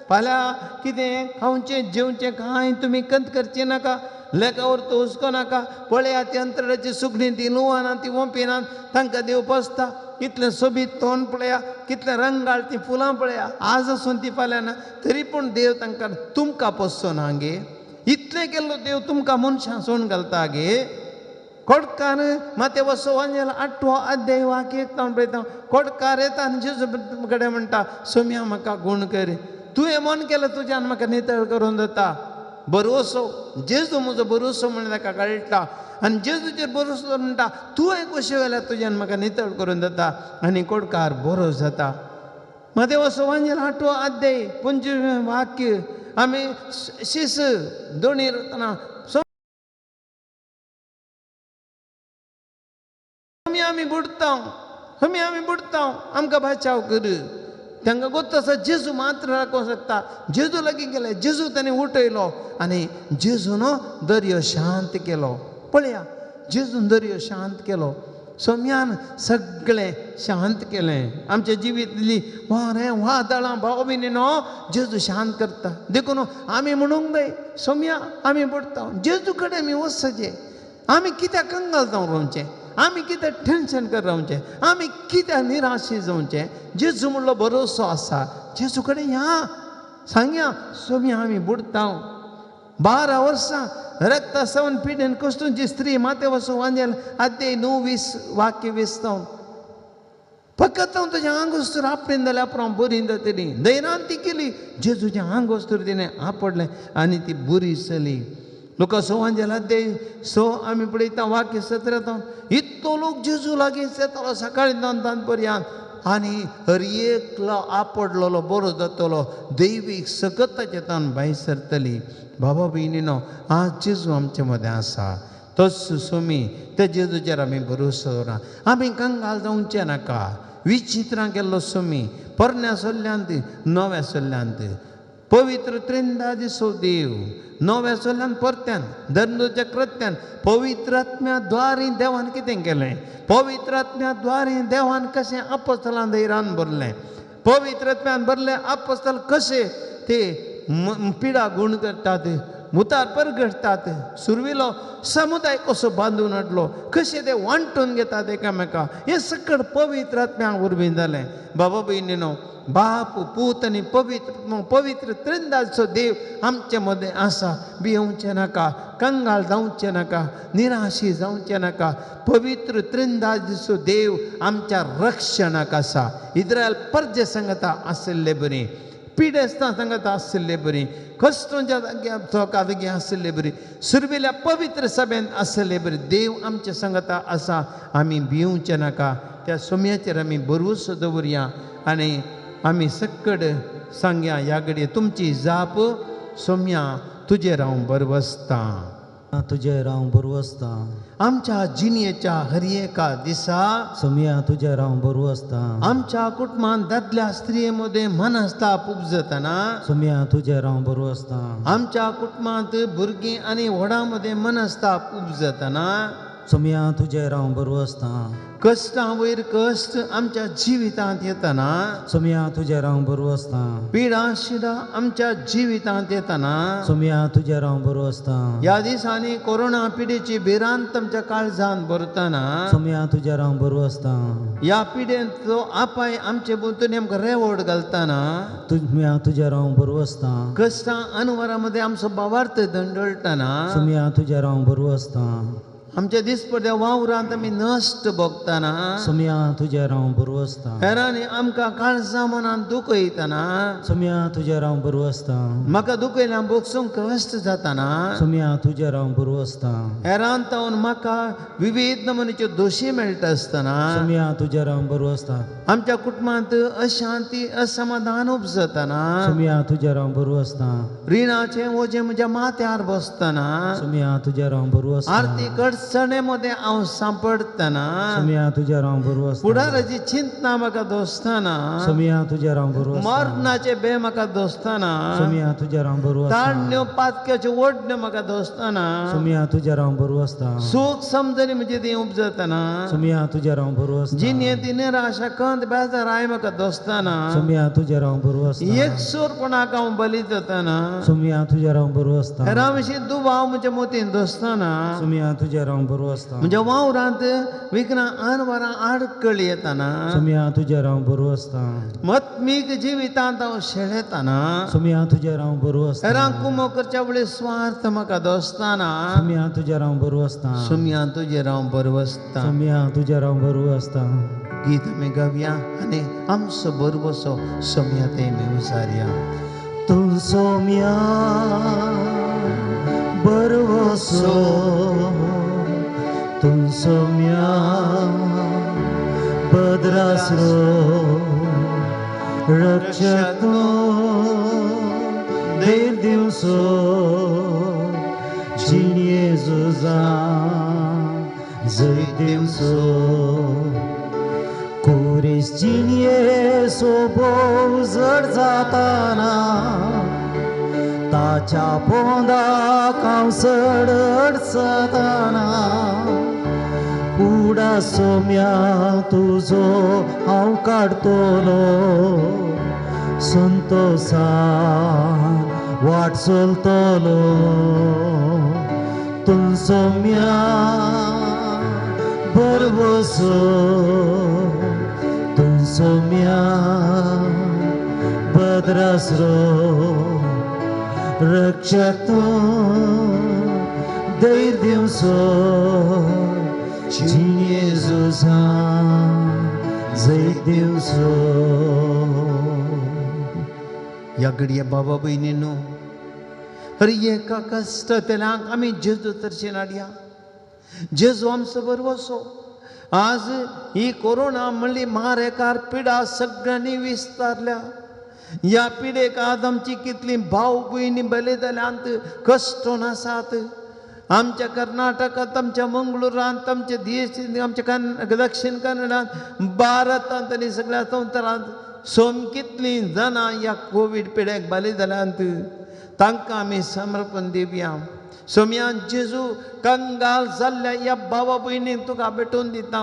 पाल्या कितें खावचें जेवचें कांय तुमी कंत करचें नाका, लेखावर तो हुस्को नाका. पळया ती अंतराची सुकणीं ती लुवाना ती वोंपिनात, तांकां देव पोसता. कितलें सोबीत तोंड पळया, कितलें रंगाळ ती फुलां पळया, आज आसून ती फाल्यां ना, तरी पूण देव तांकां तुमकां पोसचो ना गे. इतलें केल्लो देव तुमकां मनशां सोडून घालता गे. कोडकार माते वसो वांजेल 8वो अध्याय वाक्य 1 तावन पळयता, कोडकार येता आनी जेजू कडेन म्हणटा, सोम्या म्हाका गूण कर, तुवें मन केलें तुज्यान म्हाका नितळ करून जाता. बरोसो जेजू म्हजो बरोसो म्हणून ताका कळटा आनी जेजूचेर बरोसो म्हणटा, तुवें कशें जाल्यार तुज्यान म्हाका नितळ करून जाता आनी कोडकार बरो जाता. माते वसो वांजेल 8वो अध्याय 25 वाक्य आमी शीस दोणी रतना आमी बुडटा, आमी आमी बुडटा, आमकां बचाव कर. तांकां गोत्त आसा जेजू मात्र राखूंक शकता. जेजू लागीं गेले, जेजू ताणें उठयलो आनी जेजून दर्यो शांत केलो. पळया जेजून दर्यो शांत केलो, सोम्यान सगळें शांत केलें. आमच्या जिवीतली वारें वादळां भाव भयणीनो जेजू शांत करता. देखून आमी म्हणूंक जाय सोम्या आमी बुडटा, जेजू कडेन आमी वचचें. आमी कित्याक कंगाल जावन रावचें, आमी कित्याक टेंशन कर रावचें, आमी कित्याक निराशी जावचें. जेजू म्हणलो भरोसो आसा, जेजू कडेन या सांगया सोम्या आमी बुडटा. 12 वर्सां रक्ता सावन पिडेन कश्टूंची स्त्री माते वचून वांजेल आद्याय 9 20 वाक्य 20 जावन फकत हांव तुजें आंग वस्तूर आपडेन जाल्यार आपणां बरी जातली. दैरान ती केली, जेजूचें आंग वस्तूर तिणें आपडलें आनी ती बरी चली. लुकास वांजेल अध्याय 6 आमी पळयता वाक्य 17 जावन इतलो लोक जेजू लागीं येतालो सकाळीं 2 पर्यंत आनी हर एकलो आपडलेलो बरो जातलो, दैवीक सकताचे तान भायर सरतली. बाबा भयणीनो आज जेजू आमचे मदें आसा, तोच सोमी, त्या जेजूचेर आमी भरोसो दवरा. आमी कंगाल जावचें नाका. विचित्रां केल्लो सोमी, पोरण्या सोल्ल्यांत नव्या सोल्ल्यांत, पवित्र त्रिंदा दिसो देव नव्या सोल्ल्यान परत्यान धर्मच्या कृत्यान पवित्र आत्म्या द्वारी देवान कितें केलें, पवित्र आत्म्या द्वारी देवान कशें अपोस्तलां धैर्यान भरलें, पवित्र आत्म्यान भरले आपोस्तल कशे ते पिडा गुण करतात, मुतार परगटतात, सुरविलो समुदाय कसो बांदून हाडलो, कशे ते वांटून घेतात एकामेका, हें सगळें पवित्र आत्म्या वरवीं जालें. बाबा भयणीनो, बाप पूत आनी पवित्र पवित्र त्रिंदाचो देव आमचे मदें आसा. भियोवचें नाका, कंगाल जावचें नाका, निराशी जावचें नाका. पवित्र त्रिंदाचो देव आमच्या रक्षणाक आसा. इस्रायल परजे सांगता आशिल्ले बरी, पिडेस्तां सांगता आशिल्ले बरी, कश्टांच्या चौका आशिल्ले बरी, सुरवेल्या पवित्र सभेंत आशिल्ले बरी देव आमचे सांगता आसा. आमी भियोवचें नाका. त्या सोम्याचेर आमी भरवंसो दवरया आनी आमी सक्कड सांगया ह्या घडये तुमची जाप सोम्या तुजेर हांव भरवसतां, तुजेर हांव भरवसतां. आमच्या जिणेच्या हर एका दिसा सोम्या तुजेर हांव भरवसतां. आमच्या कुटुंबांत दादल्या स्त्रिये मदें मनस्ताप उपजतना सोम्या तुजेर हांव भरवसतां. आमच्या कुटुंबांत भुरगीं आनी व्हडां मदें मनस्ताप उपजतना सोम्या तुजेर हांव भरवसतां. कश्टां वयर कश्ट आमच्या जिवितांत येतना सोम्या तुजेर हांव भरवसतां. पिडा शिडा आमच्या जिवितांत येतना सोम्या तुजेर हांव भरवसतां. ह्या दिसांनी कोरोना पिडेची भिरांत आमच्या काळजांत भरतना सोम्या तुजेर हांव भरवसतां. ह्या पिडेंतलो आपाय आमचे भोंवतणी आमकां रेवड घालतना सोम्या तुजेर हांव भरवसतां. कश्टां अनवरा मदें आमचो भावार्थ दंडळटना सोम्या तुजेर हांव भरवसतां. आमच्या दिसपट्या वावरांत आमी नश्ट भोगतना सोम्या तुजेर हांव भरवसतां. हेरांनी आमकां काळजा मनान दुखयतना सोम्या तुजेर हांव भरवसतां. म्हाका दुखयल्यार भोगसूंक कश्ट जातना सोम्या तुजेर हांव भरवसतां. हेरांत तावन म्हाका विविध नमुनेच्यो दोशी मेळटा आसतना सोम्या तुजेर हांव भरवसतां. आमच्या कुटुंबांत अशांती असमाधान उपजतना सोम्या तुजेर हांव भरवसतां. रिणाचें ओजें म्हज्या माथ्यार बसतना सोम्या तुजेर हांव भरवसतां. आर्थीक अडचणे मदें हांव सांपडटना सोम्या तुजेर हांव भरवसतां. फुडाराची चिंतना म्हाका दोसतना सोम्या तुजेर हांव भरवसतां. मरणाचे बे म्हाका दोसतना सोम्या तुजेर हांव भरवसतां. ताडण्यो पातक्याच्यो ओडण्यो म्हाका दोसतना सोम्या तुजेर हांव भरवसतां. सूख समजणी म्हजी ती उपजतना सोम्या तुजेर हांव भरवसतां. जिणेंत निराशा कंद बेजाराय म्हाका दोसतना सोम्या तुजेर हांव भरवसतां. एकसूरपणाक हांव बली जातना सोम्या तुजेर हांव भरवसतां. हेरां विशीं दुबाव म्हज्या मोतीन दोसतना सोम्या तुजेर हांव भरवसतां. म्हज्या वावरांत विघ्नां अनवरां आडखळ येतना सोम्या तुजेर हांव भरवसतां. मत्मीक जिवितांत हांव शेळेतना सोम्या तुजेर हांव भरवसतां. हेरांक कुमो करच्या वेळी स्वार्थ म्हाका दोसतना सोम्या तुजेर हांव भरवसतां. सोम्या तुजेर हांव भरवसतां. सोम्या तुजेर हांव भरवसतां. गीत आमी गावया आनी आमचो भरवसो सोम्या ते आमी उसारया. तूं सोम्या भरवसो, तूं सोम्या भद्रासरो, रक्षक तूं धैर्य दिवचो, जिणये झुजां जैत दिवचो. कुरीस जिणये सोबो जड जाताना ताच्या पोंदाक हांव चड अडचताना उडा सोम्या तुजो हांव काडटलो संतोसान वाट चलतलो. तूं सोम्या भरवसो, तूं सोम्या भद्रासरो, रक्षक तूं धैर्य दिवचो, जिणये झुजां जैत दिवचो. ह्या घडये बाबा भयणीनो, हर एका कश्टतल्यांक आमी जेजू तर्शेन हाडया. जेजू आमचो भरवसो. आज ही कोरोना म्हणली मारेकार पिडा सगळ्यांनी विस्तारल्या. ह्या पिडेक आज आमची कितली भाव भयणी बले जाल्यांत, कश्टोन आसात. आमच्या कर्नाटकांत, आमच्या मंगळुरांत, आमच्या देश, आमच्या दक्षिण कन्नडांत, भारतांत आनी सगळ्या संवसारांत सोम कितलीं जाणां ह्या कोवीड पिड्याक बली जाल्यांत. तांकां आमी समर्पण दिवया. सोम्या जेजू, कंगाल जाल्ल्या ह्या भावा भयणीक तुका भेटोवन दिता.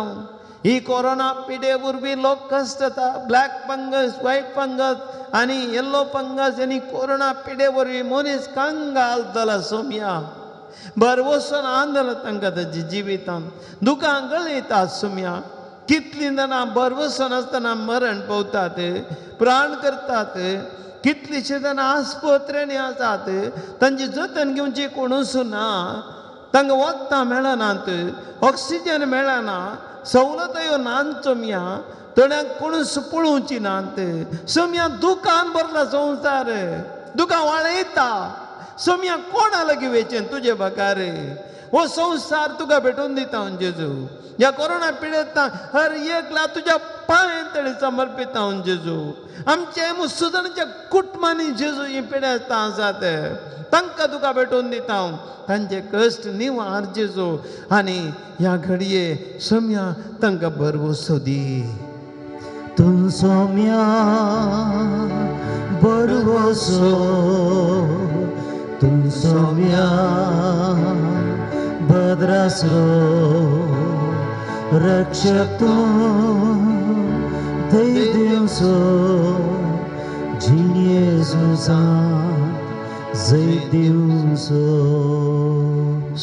ही कोरोना पिडे वरवीं लोक कश्ट जाता. ब्लॅक फंगस, व्हायट फंगस आनी येल्लो फंगस आनी कोरोना पिडे वरवीं मनीस कंगाल जाला सोम्या. भरवंसोन आंदोलन तांकां ताच्या जिवितान दुकां गळयतात सोम्या. कितलीं जाणां भरवंसोन आसतना मरण पावतात, प्राण करतात. कितलींशीं जाणां आस्पत्र्यांनी आसात, तांची जतन घेवची कोणूच ना. तांकां वखदां मेळनात, ऑक्सिजन मेळना, सवलतयो नात सोम्या. थोड्यांक कोणूच पळोवची नात सोम्या. दुकान भरला संवसार, दुकान वाळयता सोम्या. कोणा लागीं वेचें तुजे बगार? हो संवसार तुका भेटोवन दिता हांव जेजू. ह्या कोरोना पिडेंत हर एकला तुज्या पांय तळी समर्पिता हांव जेजू. आमच्या मुसुदांच्या कुटुंबांनी जेजू ही पिडेस्तां आसात, तांकां तुका भेटोवन दिता हांव. तांचे कश्ट निवार जेजू आनी ह्या घडये सोम्या तांकां भरवंसो दी. तूं सोम्या भरवंसो, तूं सोम्या भद्रासरो, रक्षक तूं धैर्य दिवचो, जिणेझुजांत जैत दिवचो.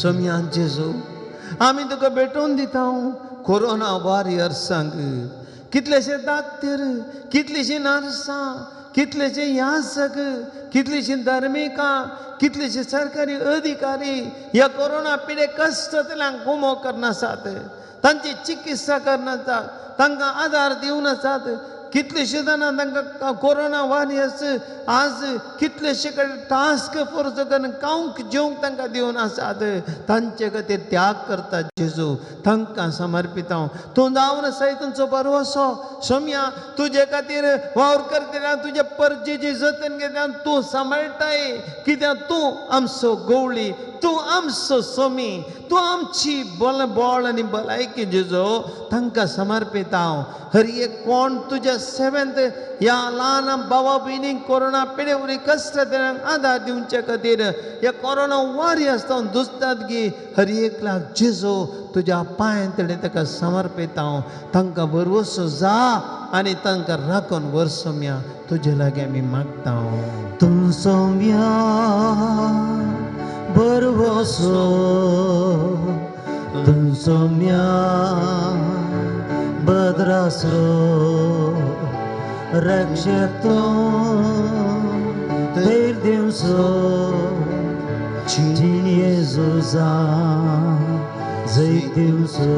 सोम्या जेजू आमी तुका भेटोवन दिता कोरोना वॉरियर्सांक. कितलेशे दाक्तेर, कितलीशीं नर्सां, कितलेशे यासक, कितलीशीं धार्मिकां, कितलेशे सरकारी अधिकारी ह्या कोरोना पिडे कश्ट जातल्यांक गुमो करनासात, तांची चिकित्सा करनासात, तांकां आदार दिवन आसात. कितलेशे जाणां तांकां कोरोना वॉरियर्स आज कितलेशे कडेन टास्क फोर्स करून खावंक जेवंक तांकां दिवन आसात. तांचे खातीर त्याग करतात जेजू, तांकां समर्पिता हांव. तूं जावन आसाय तुमचो भरवंसो सोम्या. तुजे खातीर वावर करतल्या तुजे परजेची जतन घेतल्या तूं सांबाळटाय. कित्याक तूं आमचो गवळी, तूं आमचो सोमी, तूं आमची बळ बळ आनी भलायकी जेजू. तांकां समर्पिता हांव. हर एक कोण तुज्या सेवेंत ह्या ल्हान भावा भयणींक कोरोना पिडे वरवीं कश्ट आदार दिवचे खातीर ह्या कोरोना वॉरियर्स जावन दुसतात गी, हर एकल्याक जेजू तुज्या पांय तडे ताका समर्पिता हांव. तांकां भरवंसो जा आनी तांकां राखून व्हर सोम्या. तुजे लागीं आमी मागता. तूं सोम्या भरवंसो, तूं सोम्या भद्रासरो, रक्षक तूं धैर्य दिवचो, जिणेझुजांत जैत दिवचो.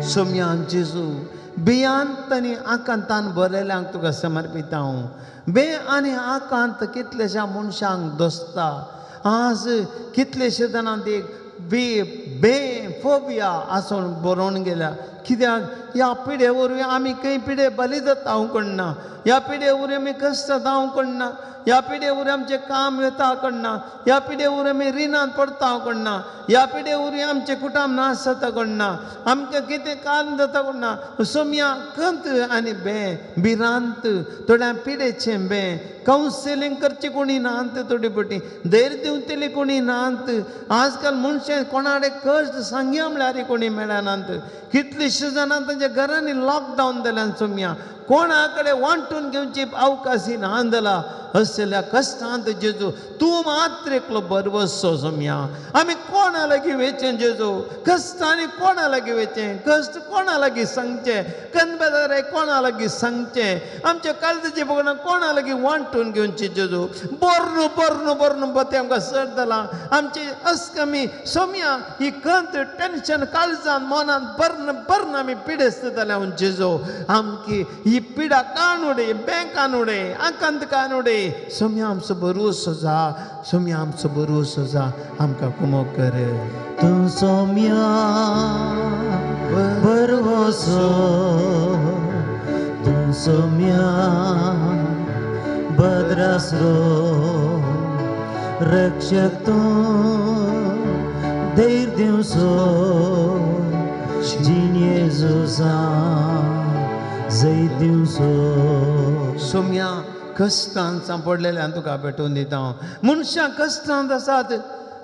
सोम्या जेजू भियांत आनी आकांतान भरलेल्यांक तुका समर्पिता हांव. बे आनी आकांत कितलेश्या मनशांक दोसता. आज कितलेशे जाणां एक बे बे फोबिया आसून बरोवन गेल्या. कित्याक ह्या पिडे वरवीं आमी खंय पिडे बली जाता हांव कण्णा, ह्या पिडे वरवीं आमी कश्ट जाता हांव कण्णा, ह्या पिडे वरवीं आमचें काम वेता कण्णा, ह्या पिडे वरवीं आमी रिणांत पडता हांव कण्णा, ह्या पिडे वरवीं आमचें कुटुंब नाश जाता कण्णा, आमकां कितें कारण जाता कण्णा. सोम्या कंत आनी बे भिरांत, थोड्या पिडेचें बे कावन्सिलींग करची कोणी नात, थोडी पटी धैर्य दिवतली कोणी नात. आजकाल मनशां कोणाडे कश्ट सांगया म्हळ्यार कोणी मेळनात. कितलीशीं जाणां तांच्या घरांनी लॉकडावन जाल्यान सोम्या. कोणा कडेन वांटून घेवची अवकाशी ना जाला. असल्या कश्टांत जेजू तूं मात्र एकलो भरवंसो सोम्या. आमी कोणा लागीं वेचें जेजू? कश्टांनी कोणा लागीं वेचें? कश्ट कोणा लागीं सांगचें? कनबेजाराय कोणा लागीं सांगचें? आमच्या काळजाची भोगणां कोणा लागीं वांटून घेवची जेजू? बर्न बर्न बर्न बतें आमकां सर जालां. आमची अस्कमी सोम्या ही कंत टेन्शन काळजान मनान बर्न बर्न आमी पिडेस्त जाल्या जेजू. आमकी ही पिडा कान उडय, बँकान उडय, आकांत कान उडय. सोम्या आमचो भरवंसो जा, सोम्या आमचो भरवंसो जा, आमकां कुमोक कर. तूं सोम्या भरवंसो, तूं सोम्या भद्रासरो, रक्षक तूं धैर्य दिवचो, जिणेझुजांत जैत दिवचो. सोम्या कश्टान सांपडलेल्यान तुका भेटोवन दिता हांव. मनशां कश्टांत आसात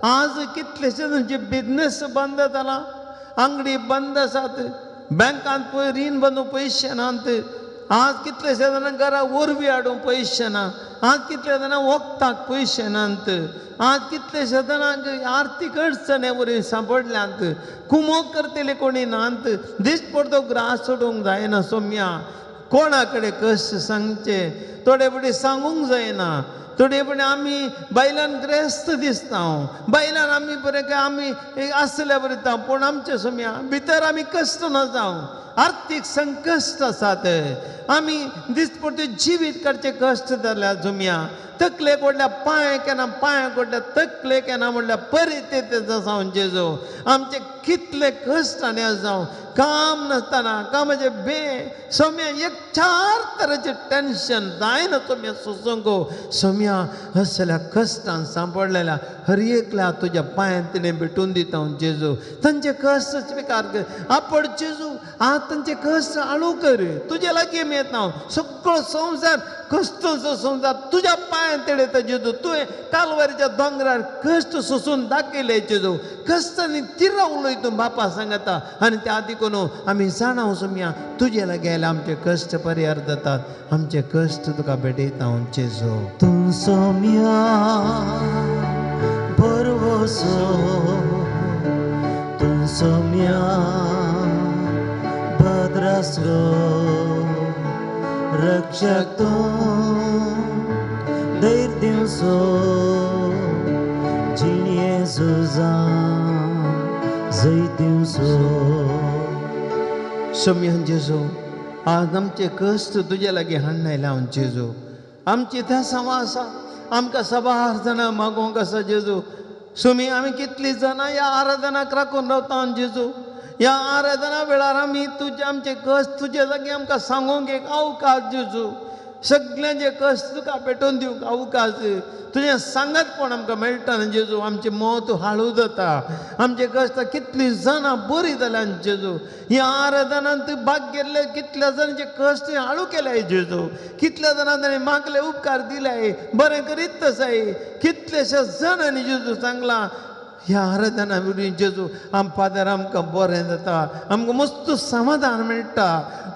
आज. कितलेशे तांचे बिजनेस बंद जाला, आंगडी बंद आसात, बँकांत पळय रीण बांदूंक पयशे नात. आज कितलेशे जाणां घरा वरवीं हाडूंक पयशे ना. आज कितले जाणां वखदाक पयशे नात. आज कितलेशे जाणांक आर्थीक अडचणे वरवीं सांपडल्यात. कुमोक करतले कोणी नात. दिसपडतो ग्रास सोडूंक जायना सोम्या. कोणा कडेन कश्ट सांगचे, थोडे फावटी सांगूंक जायना. थोडे फावटी आमी बायलान ग्रेस्त दिसता, बायलान आमी बरें काय आमी आसल्या बरें दिता, पूण आमचे सोम्या भितर आमी कश्ट ना जावं, आर्थीक संकश्ट आसात. आमी दिसपडते जिवीत काडचे कश्ट जाल्या जुम्या. तकलेक व्हडल्या पांय केन्ना, पांय व्हडल्या तकलेक येना म्हणल्यार परिस्थिती जावन जेजू आमचे कितले कश्ट आनी जावं, काम नासतना कामाचे बे सोम्या एक चार तरेचे टेन्शन जायना सोम्या सोसूंक. सोम्या असल्या कश्टान सांपडलेल्या हर एकल्या तुज्या पांयांत तिणें भेटून दिता जेजू. तांचे कश्ट स्विकार कर आपण जेजू. आज तांचे कश्ट आळू कर, तुज्या लागीं येता. सगळो संवसार कश्टांचो संवसार तुज्या पांयांत तेडयता जेजू. तुवें कालवारीच्या दोंगरार कश्ट सोसून दाखयले जेजू. कश्टांनी तिरावलोय तूं बापा सांगता. आनी त्या देखून आमी जाणा सोम्या तुजे लागीं आयल्यार आमचे कश्ट परिहार जातात. आमचे कश्ट तुका भेटयता जेजू. तूं सोम्या भरवसो, तूं सोम्या भद्रासरो, रक्षक तूं धैर्य दिवसो, जिणये झुजां जैत दिवसो. सोम्या जेजू आज आमचे कश्ट तुजे लागीं हाडून आयल्या जेजू. आमची तेसांव आसा, आमकां सबार जाणां मागोवंक आसा जेजू. सोमी आमी कितलीं जाणां ह्या आराधनाक राखून रावता जेजू. ह्या आराधना वेळार आमी तुजे आमचे कश्ट तुजे लागीं आमकां सांगूंक एक अवकाश जेजू. सगल्यांचे कश्ट तुका पेटोवन दिवंक अवकाश. तुजें सांगतपण आमकां मेळटा न्हू जेजू. आमचें मत हाळू जाता. आमचे कश्ट कितलीं जाणां बरीं जाल्यान जेजू. ह्या आराधनांत भाग घेतले कितल्या जाणांचे कश्ट हाळू केल्याय जेजू. कितल्या जाणां ताणें मागले उपकार दिल्याय, बरें करीत आसाय. कितलेशे जाणांनी जेजू सांगलां ह्या आराधना वरवीं जेजू आम फादर आमकां बरें जाता, आमकां मस्त समाधान मेळटा,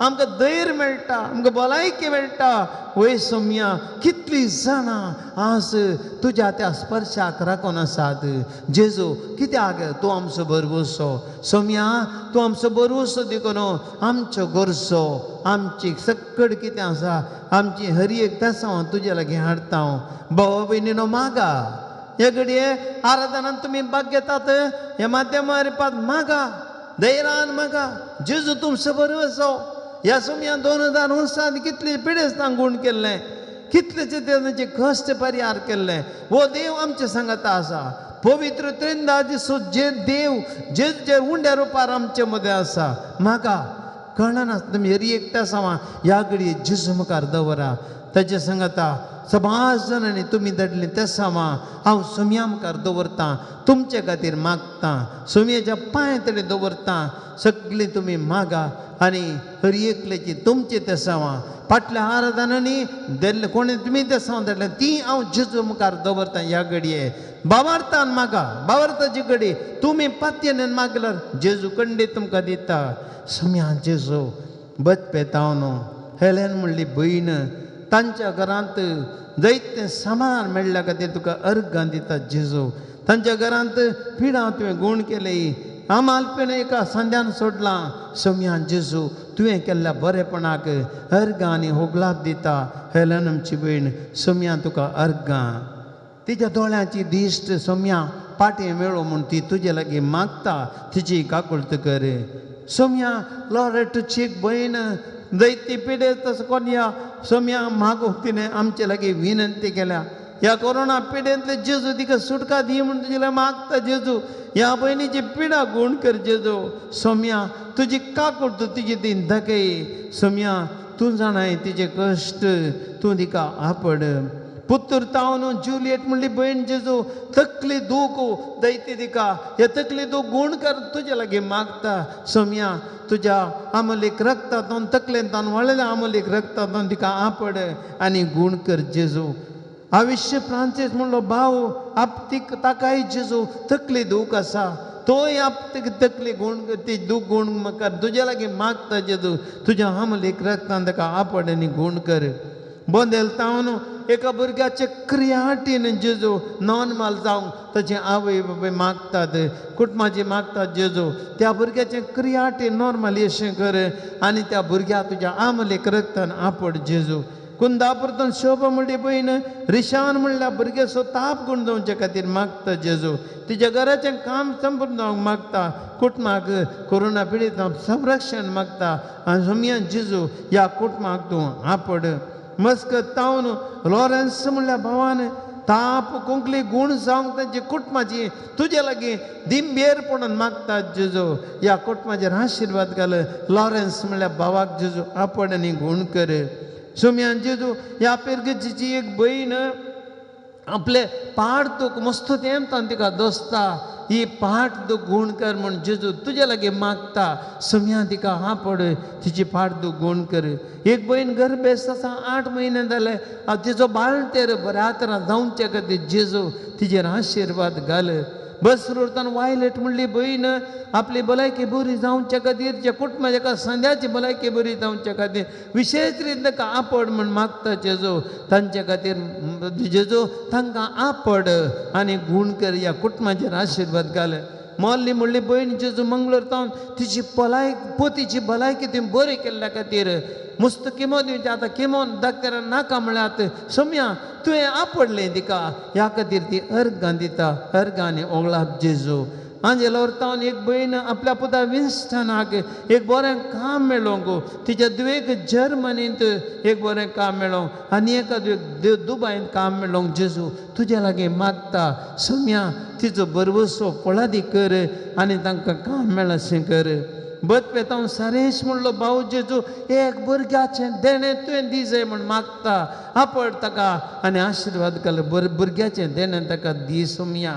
आमकां धैर्य मेळटा, आमकां भलायकी मेळटा. वय सोम्या कितलीं जाणां आज तुज्या त्या स्पर्शाक राखून आसात जेजू. कित्याक तूं आमचो भरवंसो सोम्या, तूं आमचो भरवंसो देखून आमच्यो गरजो आमची सक्कड कितें आसा आमची हर एक तेसांव तुज्या लागीं हाडटा हांव. भावा भयणीनो मागा हे घडये आराधनान तुमी भाग घेतात ह्या माध्यमार पात मागा, धैर्यान मागा. जेजू तुमचो भरवंसो. ह्या सोम्या 2000 वर्सांत कितले पिडेस्तांक गूण केल्लें, कितलेचे तांचे कश्ट परिहार केल्ले. हो देव आमचे सांगाता आसा. पवित्र त्रिंदा दिसो जे देव जेजूच्या उंड्या रुपार आमचे मदें आसा. म्हाका कळना तुमी हरी एक तेसांव ह्या घडये जेजू मुखार दवरा. ताचे सांगाता सबाज जाणांनी तुमी धाडलीं तेसांवां हांव सोम्या मुखार दवरतां, तुमचे खातीर मागतां, सोम्याच्या पांय तडे दवरतां. सगळीं तुमी मागा आनी हर एकल्याची तुमची तेसांवां फाटल्या आराधनांनी दिल्ले कोणी तुमी तेसांव धाडलें ती हांव जेजू मुखार दवरतां ह्या घडये. बावार्थान मागा, बावार्थाची घडी तुमी पातयेन मागल्यार जेजू कंडी तुमकां दिता. सोम्या जेजू बचपेताव न्हू हेलेन म्हणली भयण तांच्या घरांत जायतें सामान मेळ्ळ्या खातीर तुका अर्गां दिता जेजू. तांच्या घरांत पिडां तुवें गूण केले, आमालपेन एका संद्यान सोडलां. सोम्या जेजू तुवें केल्ल्या बरेपणाक अर्गां आनी होगलाप दिता हेलन आमची भयण. सोम्या तुका अर्गां. तिच्या दोळ्यांची दिश्ट सोम्या पाटी मेळो म्हूण ती तुजे लागीं मागता, तिची काकुळट कर. सोम्या लॉरेटची एक भयण जायती पिडेस्त तसो कोण सोम्या मागूंक तिणें आमचे लागीं विनंती केल्या. ह्या कोरोना पिडेंतले जेजू तिका सुटका दी म्हूण तुजे मागता जेजू. ह्या भयणीची पिडा गूण कर जेजू. सोम्या तुजी काकुळट तुजी ती दाखय. सोम्या तूं जाणाय तिचे कश्ट, तूं तिका आपड. पुत्र तावन जुलियट म्हणली भयण जेजू तकली दूख दैती तिका, हे तकली दूख गूण कर तुजे लागीं मागता. सोम्या तुज्या आमोलीक रक्तांतून तकलेन तावन वळ्ळेल्या आमोलीक रक्तांतून तिका आपड आनी गूण कर जेजू. आविश्य फ्रांसीस म्हणलो भाव आप तीक ताकाय जेजू तकली दूख आसा, तोय आप तकली गुण ती दूख गुण कर तुज्या लागीं मागता जेजू तुज्या हमलेक रक्तान ताका आपड आनी गुण कर. बोंदेल तावन एका भुरग्याचे क्रियाटीन जेजू नॉर्मल जावंक ताचे आवय बापूय मागतात कुटुंबाची मागतात जेजू त्या भुरग्याचें क्रियाटी नॉर्मल अशें कर आनी त्या भुरग्याक तुज्या आमलेक रक्तान आपड जेजू. कुंदापुरतून शोभा म्हणली भयण रिशान म्हणल्यार भुरग्याचो ताप गुण जावचे खातीर मागता जेजू तिच्या घराचें काम संपूर्ण जावंक मागता कुटुंबाक कोरोना पिडितांक संरक्षण मागता आनी सोमया जेजू ह्या कुटुंबाक तूं आपड. मस्कत तावन लॉरन्स म्हणल्यार भावान ताप कोंकली गूण जावंक तांची कुटुंबाची तुजे लागीं दिंबेर पडून मागतात जेजू ह्या कुटुंबाचेर आशिर्वाद घाल लॉरन्स म्हणल्यार भावाक जेजू आपड आनी गूण कर. सोमयान जेजू ह्या पिरगेची एक भयण आपले पाड दूख मस्त तेमतान तिका दोसता ही पाट दूख गूण कर म्हूण जेजू तुजे लागीं मागता सोमया तिका आपड तिची पाट दूख गूण कर. एक भयण गर्भेस्त आसा 8 म्हयने जाले तिचो बाळंतेर बऱ्या तरान जावचे खातीर जेजू तिचेर आशिर्वाद घाल. बसरूरतान वायलेट म्हणली भयण आपली भलायकी बरी जावचे खातीर जे कुटुंबाच्या संद्याची भलायकी बरी जावचे खातीर विशेश रितीन ताका आपड म्हूण मागता जेजू तांचे खातीर जेजू तांकां आपड आनी गूण कर ह्या कुटुंबाचेर आशिर्वाद घाल. मोल्ली म्हणली भयण जेजू मंगळूर तावन तिची भलायकी पोतीची भलायकी तुवें बरी केल्ल्या खातीर मस्त किमो दिवचें आतां किमो डॉक्टरान नाका म्हळ्यार सोमया तुवें आपडलें तिका ह्या खातीर ती अर्गां दिता अर्गां आनी ओगळाप जेजू. आंजेलोर तावन एक भयण आपल्या पुता विन्स्टनाक एक बरें काम मेळोंक तिच्या दुवेक जर्मनींत एक बरें काम मेळोंक आनी एका दुवेक दुबायंत काम मेळोंक जेजू तुज्या लागीं मागता सोमया तिचो भरवसो फळादी कर आनी तांकां काम मेळशें कर. बदपेतांव सारेश म्हणलो भाव जेजू एक भुरग्याचें देणें तुवें दी जाय म्हूण मागता आपड ताका आनी आशिर्वाद घाल भुरग्याचें देणें ताका दी सोमया.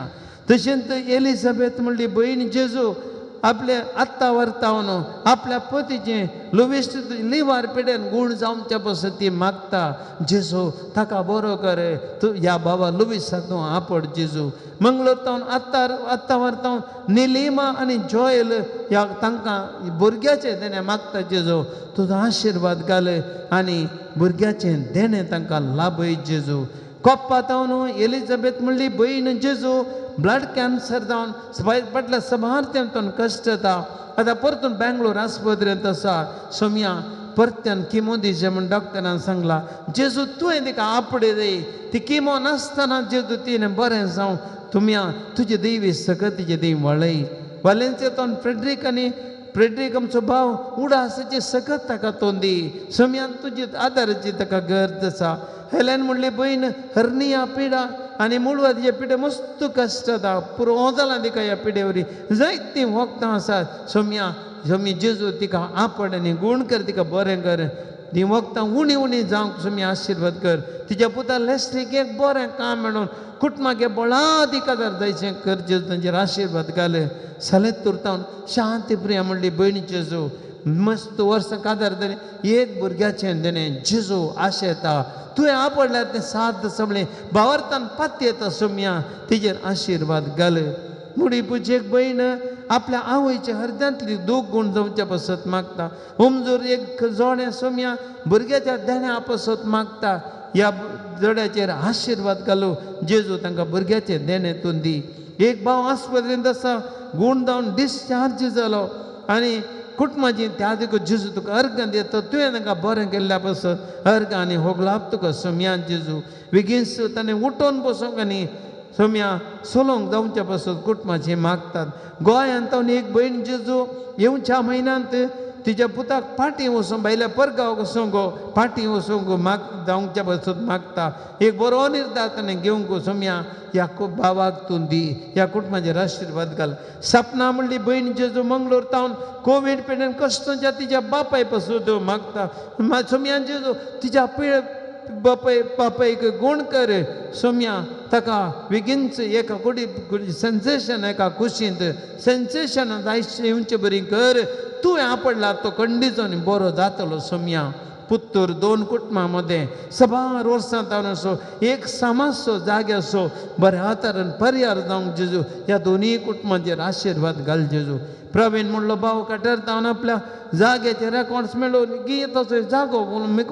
तशेंच एलिझाबेथ म्हणली भयण जेजू आपले आत्ता वर्तावन आपल्या पतीचें लुविस्ट लिवार पिडेन गूण जावच्या पासून ती मागता जेजू ताका बरो कर तूं ह्या बाबा लुविसाक तूं आपड जेजू. मंगळूर तावन आत्ता वर्तावन निलिमा आनी जॉयल ह्या तांकां भुरग्याचें देणें मागता जेजू तुजो आशिर्वाद घाल आनी भुरग्याचें देणें तांकां लाभय जेजू. कोप्पा तावन एलिझाबेथ म्हणली भयण जेजू ब्लड कॅन्सर जावन फाटल्या सबार तेंपान कश्ट येता आतां परतून बेंगलोर आस्पत्रेंत आसा सोमया परत्यान किमो दिवचें म्हूण डॉक्टरान सांगलां जेजू तुवें तिका आपडे दी ती किमो नासतना जेजू तिणें बरें जावं तुमया तुजे देवी सकत तिजे देव वळय. वालेन्सियातून फ्रेड्रीक आनी फ्रेड्रीक आमचो भाव उडासाची सकत ताका तोंदी सोमयान तुजी आदाराची ताका गरज आसा. हेलेन म्हणली भयण हर्निया पिडा आनी मुळवादीच्या पिडे मस्त कश्ट जाता पुरो जालां तिका ह्या पिडेवरी जायतीं वखदां आसात सोमया सोमी जेजू तिका आपड आनी गूण कर तिका बरें कर ती वखदां उणी उणी जावंक सोमी आशिर्वाद कर. तिच्या पुता लेस्लीक एक बरें काम मेळून कुटुंबाक बळादी काजार जायचें कर जेजू तांचेर आशिर्वाद घाल. सलेत तुरतावन शांती प्रिया म्हणली भयण जेजू मस्त वर्सां काजार जालीं एक भुरग्याचें देणें जेजू आशेता तुवें आपडल्यार तें साद सगळें भावार्थान पात्य येता सोमया तिजेर आशिर्वाद घाल. मुडी पुजेक भयण आपल्या आवयच्या हृदयांतली दूख गूण जावच्या पासत मागता उमजूर एक जोडें सोमया भुरग्याच्या देण्या पासत मागता ह्या जोड्याचेर आशिर्वाद घालू जेजू तांकां भुरग्याचें देणें तूं दी. एक भाव आस्पत्रेंत आसा गूण जावन डिस्चार्ज जालो आनी कुटुंबाची त्या देखून जेजू तुका अर्गां दिता तुवें तांकां बरें केल्ल्या पासत अर्गां आनी होगलाप तुका सोमया जेजू बेगीन ताणें उठोवन बसूंक आनी सोमया सोलोंक जावच्या पासत कुटुंबाची मागतात. गोंयांत तावन एक भयण जेजू येवच्या म्हयन्यांत तिच्या पुताक पाटी वचूंक भायल्या परगांवाक वचूंक गो पाटी वचूंक माग जावच्या पासत मागता एक बरो निर्धार ताणें घेवंक सोमया ह्या भावाक तूं दी ह्या कुटुंबाचेर आशिर्वाद घाल. सपना म्हणली भयण जेजू मंगळूर तावन कोवीड पिडेन कश्टांच्या तिच्या बापाय पासून मागता सोमया जेजू तिच्या बापाय बापायक गूण कर सोमया ताका बेगीनच एका कुडी सेन्सेशन एका कुशींत सेन्सेशन जायचे येवचे बरी कर तुवें आपडला तो कंडीचो आनी बरो जातलो सोमया. पुत्तूर दोन कुटुंबां मदें सबार वर्सां जावन असो एक समाजसो जाग्याचो बऱ्या तरेन पर्यार जावंक जेजू ह्या दोनूय कुटुंबांचेर आशिर्वाद घाल जेजू. प्रवीण म्हणलो भाव कटर जावन आपल्या जाग्याचे रेकॉर्ड्स मेळोवन की तसो जागो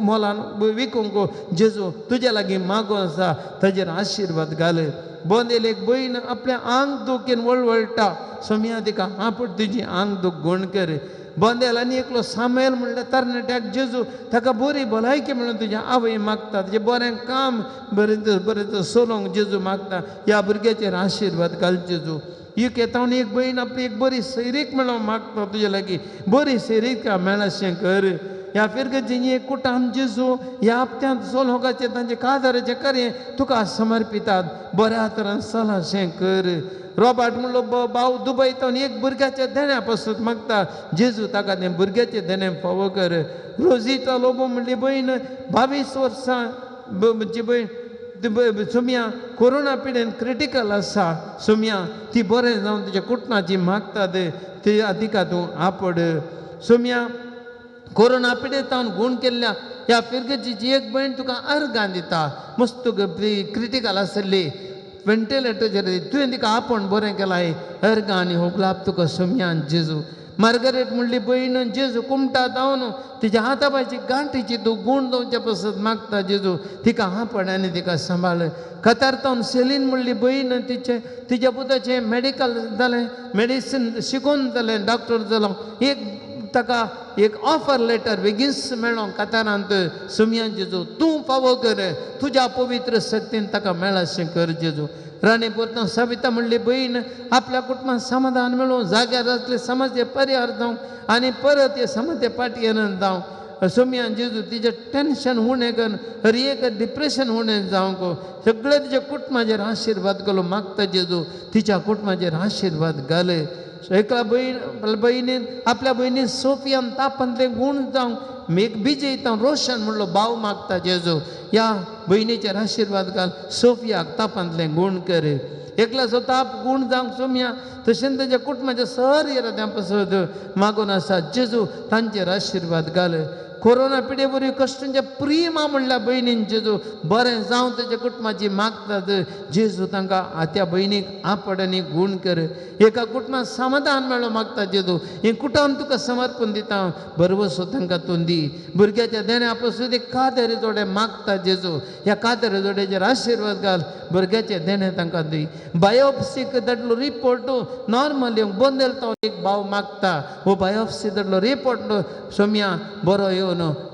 मोलान विकूंक जेजू तुज्या लागीं मागो आसा ताजेर आशिर्वाद घाल. बोंदेल एक भयण आपल्या आंग दुखीन वळवळटा सोम्या तिका आपूण तुजी आंग दूख गुण कर. बोंदेल आनी एकलो सामेल म्हणल्यार तरणाट्याक जेजू ताका बरी भलायकी म्हणून तुज्या आवय मागता तुजें बरें काम बरें बरें चलोवंक जेजू मागता ह्या भुरग्याचेर आशिर्वाद घाल जेजू. युके तावन एक भयण आपली एक बरी सैरीक म्हणून मागता तुजे लागीं बरी सैरीक मेळाशें कर. ह्या फिरगजेची एक कुटाम जेजू ह्या हप्त्यांत चलोवपाचें तांचें काजाराचें कार्य तुका समर्पितात बऱ्या तरान चलाशें कर. रॉबर्ट म्हणलो भाव दुबय तावन एक भुरग्याच्या देण्या पासून मागता जेजू ताका तें भुरग्याचें देणें फावो कर. रोजिता लोबो म्हणली भयण 22 वर्सां जी भयण सोम्या कोरोना पिडेन क्रिटिकल आसा सोम्या ती बरें जावन तुज्या कुटुंबाची मागतात ती तिका तूं आपड. सोम्या कोरोना पिडेतावन गूण केल्ल्या ह्या फिरगजेची एक भयण तुका अर्गां दिता मस्त क्रिटिकल आसली वेंटिलेटराचेर तुवें तिका आपोवन बरें केलां अर्गां आनी हो गुलाब तुका सोम्यान जेजू. मार्गरेट म्हणली भयण जेजू कुमटा जावन तिच्या हातापायची गांठीची तूं गूण जावचे पासत मागता जेजू तिका आपड आनी तिका सांबाळ. कतार तावन सेलीन म्हणली भयण तिचें तिच्या पुताचें मेडिकल जालें मेडिसीन शिकून जालें डॉक्टर जालो एक ताका एक ऑफर लेटर बेगीनच मेळों कतारांत सोम्यान जेजू तूं फावो कर तुज्या पवित्र शक्तीन ताका मेळाशें कर जेजू. राणी पोरतून सविता म्हणली भयण आपल्या कुटुंबात समाधान मेळूं जाग्यार आसले समाजे परिहार जावं आनी परत हे समाजे पाटयेन जावं सोम्यान जेजू तिजें टेंशन उणें करून हर एक डिप्रेशन उणें जावंक सगळें तिच्या कुटुंबाचेर आशिर्वाद घालूं मागता जेजू तिच्या कुटुंबाचेर आशिर्वाद घाले. एका भयण भयणीन आपल्या भयणीन सोफियान तापांतले गूण जावंक एक विजयता रोशन म्हणलो भाव मागता जेजू ह्या भयणीचेर आशिर्वाद घाल सोफियाक तापांतले गूण कर. एकल्याचो ताप गूण जावंक सोम्या तशेंच ताच्या कुटुंबाच्या सर येराद्यां पासत मागून आसा जेजू तांचेर आशिर्वाद घाल. कोरोना पिडे वरवीं कश्टांच्या प्रिमा म्हणल्या भयणीन जेजू बरें जावं ताच्या कुटुंबाची मागतात जेजू तांकां त्या भयणीक आपड आनी गूण कर. एका कुटुंबात समाधान मेळो मागता जेजू हें कुटुंब तुका समर्पण दिता भरवसो तांकां तूं दी. भुरग्याच्या देण्या पासून एक कादरे जोडे मागता जेजू ह्या कादरे जोड्याचेर आशिर्वाद घाल भुरग्याचें देणें तांकां दी. बायोप्सीक धाडलो रिपोर्ट नॉर्मल येवंक बोंदेल तो एक भाव मागता हो बायोप्सी धाडलो रिपोर्ट सोम्या बरो येवन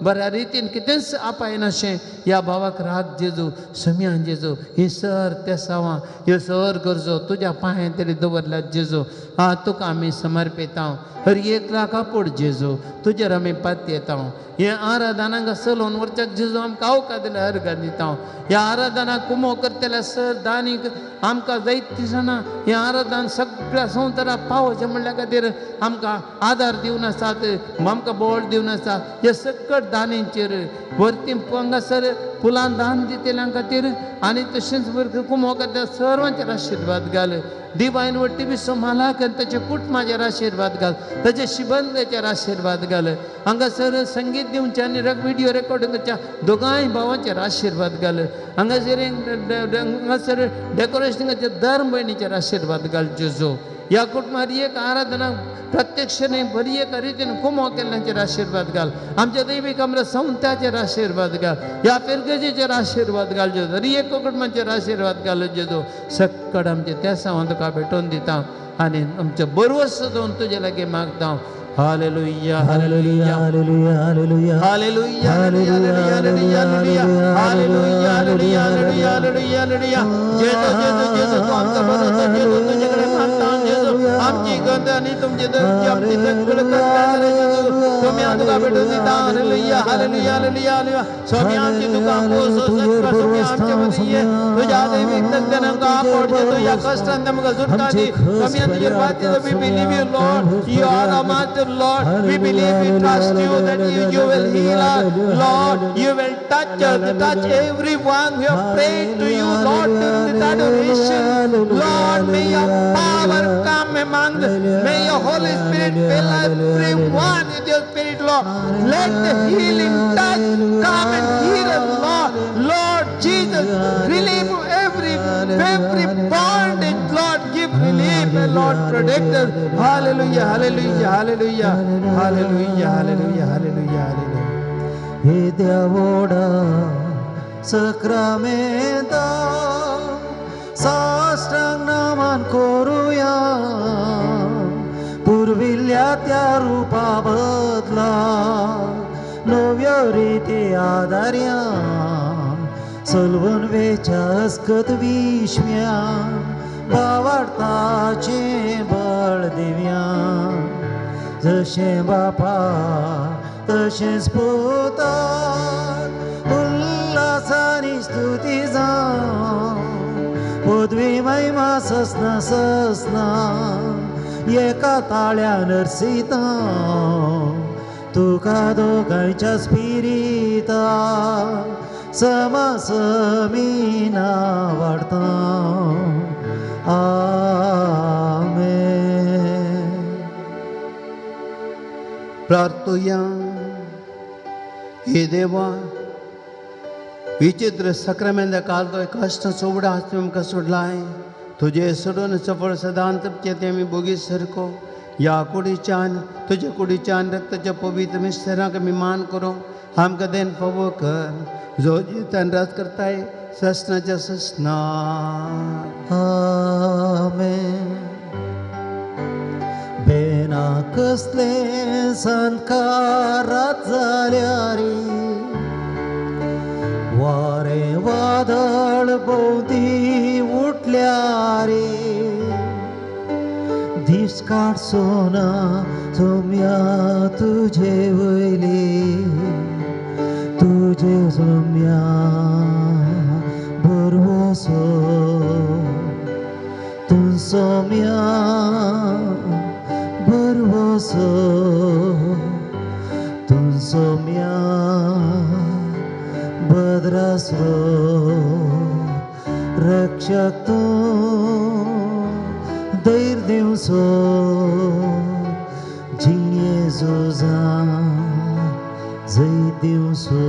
बऱ्या रितीन कितेंच आपायनाशें ह्या भावाक राग जेजू. सोम्या जेजू ही सर तेसांवां ह्यो सर गरजो तुज्या पांयां तरी दवरल्यात जेजू हा तुका आमी समर्पिता. हर एक लाख आपोड जेजू तुजेर आमी पातयेता. हे आराधनांक चलोवन वरच्याक जेजू आमकां अवकाश दिल्या अर्गां दिता. ह्या आराधनाक कुमो करतल्या सर दानीक आमकां जायतीं जाणां हें आराधन सगळ्या संवसाराक पावोवचें म्हणल्या खातीर आमकां आदार दिवन आसात आमकां बोळ दिवन आसा. हे सकट दानींचेर वरती हांगासर फुलां दान दितल्यां खातीर आनी तशेंच कुमो करता सर्वांचेर आशिर्वाद घाल. दिवायन वट्टी विसो मालाक आनी ताच्या कुटुंबाचेर आशिर्वाद घाल ताच्या शिबंदाचेर आशिर्वाद घाल. हांगासर संगीत दिवचें आनी व्हिडियो रेकॉर्डिंगाच्या दोगांय भावांचेर आशिर्वाद घाल. हांगासर हांगासर डेकोरेशनाच्या दर भयणीचेर आशिर्वाद घाल जेजू. ह्या कुटुंबार एक आराधना प्रत्यक्ष न्हय बरी एका रितीन कुमो केल्ल्याचेर आशिर्वाद घाल. आमच्या दैवीक आमच्या संवताचेर आशिर्वाद घाल. ह्या फिरगजेचेर आशिर्वाद घाल जेजू. हर एक कुटुंबाचेर आशिर्वाद घाल जेजू. सक्कड आमचे त्या सावन तुका भेटोवन दिता आनी आमचें बरवस दवरून तुजे लागीं मागता. Hallelujah hallelujah hallelujah hallelujah hallelujah hallelujah hallelujah hallelujah hallelujah hallelujah hallelujah. जेजू जेजू जेजू तूं आमकां बरो जेजू तुजे कडेन मागता जेजू आमची गंद आनी तुमची दर्जी आमची सगळं कल्याण जेजू तुमी तुका भेटून दिता. Hallelujah hallelujah hallelujah hallelujah. स्वामी आमची तुका स्वामी आमचे मदीं ये तुज्या दैवीक तज्ञान आमकां आपड जेजू. ह्या कश्टान आमकां सुटका दी. स्वामी तुजेर बाती. We believe you, Lord. You are our master, Lord. We believe, we trust you that you will heal us, Lord. You will touch us, touch everyone who have prayed to you, Lord, during this adoration. Lord, may your power come among tongues. May your Holy Spirit fill everyone with your Spirit, Lord. Let the healing touch come and heal us, Lord. Lord Jesus, relieve every bondage, Lord. Give relief, and Lord, protect us. Hallelujah, hallelujah, hallelujah, hallelujah, hallelujah, hallelujah, hallelujah. येद्या सक्रामेंता साष्टांग नमन करुया पुर्विल्ल्या त्या रुपा बदला नव्यो रिती आदार्या सलवून वेच्या अस्कत विश्म्या बावार्थाचें बळ दिव्या जशें बापा तशेंच पुताक उल्हासानी स्तुती जावं पदवी महिमा ससना ससना एका ताळ्यान अर्सिता तुका दोगांयच्या स्पिरिता समासमीना वाडता. आमेन. प्रार्थुया. हे देवा, विचित्र सक्रामेंदा काल कश्ट सोबडा आसता आमकां सोडलाय तुजे सोडून सफळ सदांत ते आमी बोगी सरको ह्या कुडीच्यान तुज्या कुडीच्यान रक्ताच्या पवित्र मिस्तरांक आमी मान करूं आमकां देन फावो कर जो जितान राज करताय ससनाच्या ससना. आमेन. बेना कसले संकारात जाल्यार वारें वादळ भोंवती उठल्यार दीस काडचो ना सोम्या तुजे वयली तुजे सोम्या भरवसो तूं सोम्या भरवसो तूं सोम्या भद्रासरो रक्षक तूं धैर्य दिवचो जिणे झुजां जैत दिवचो.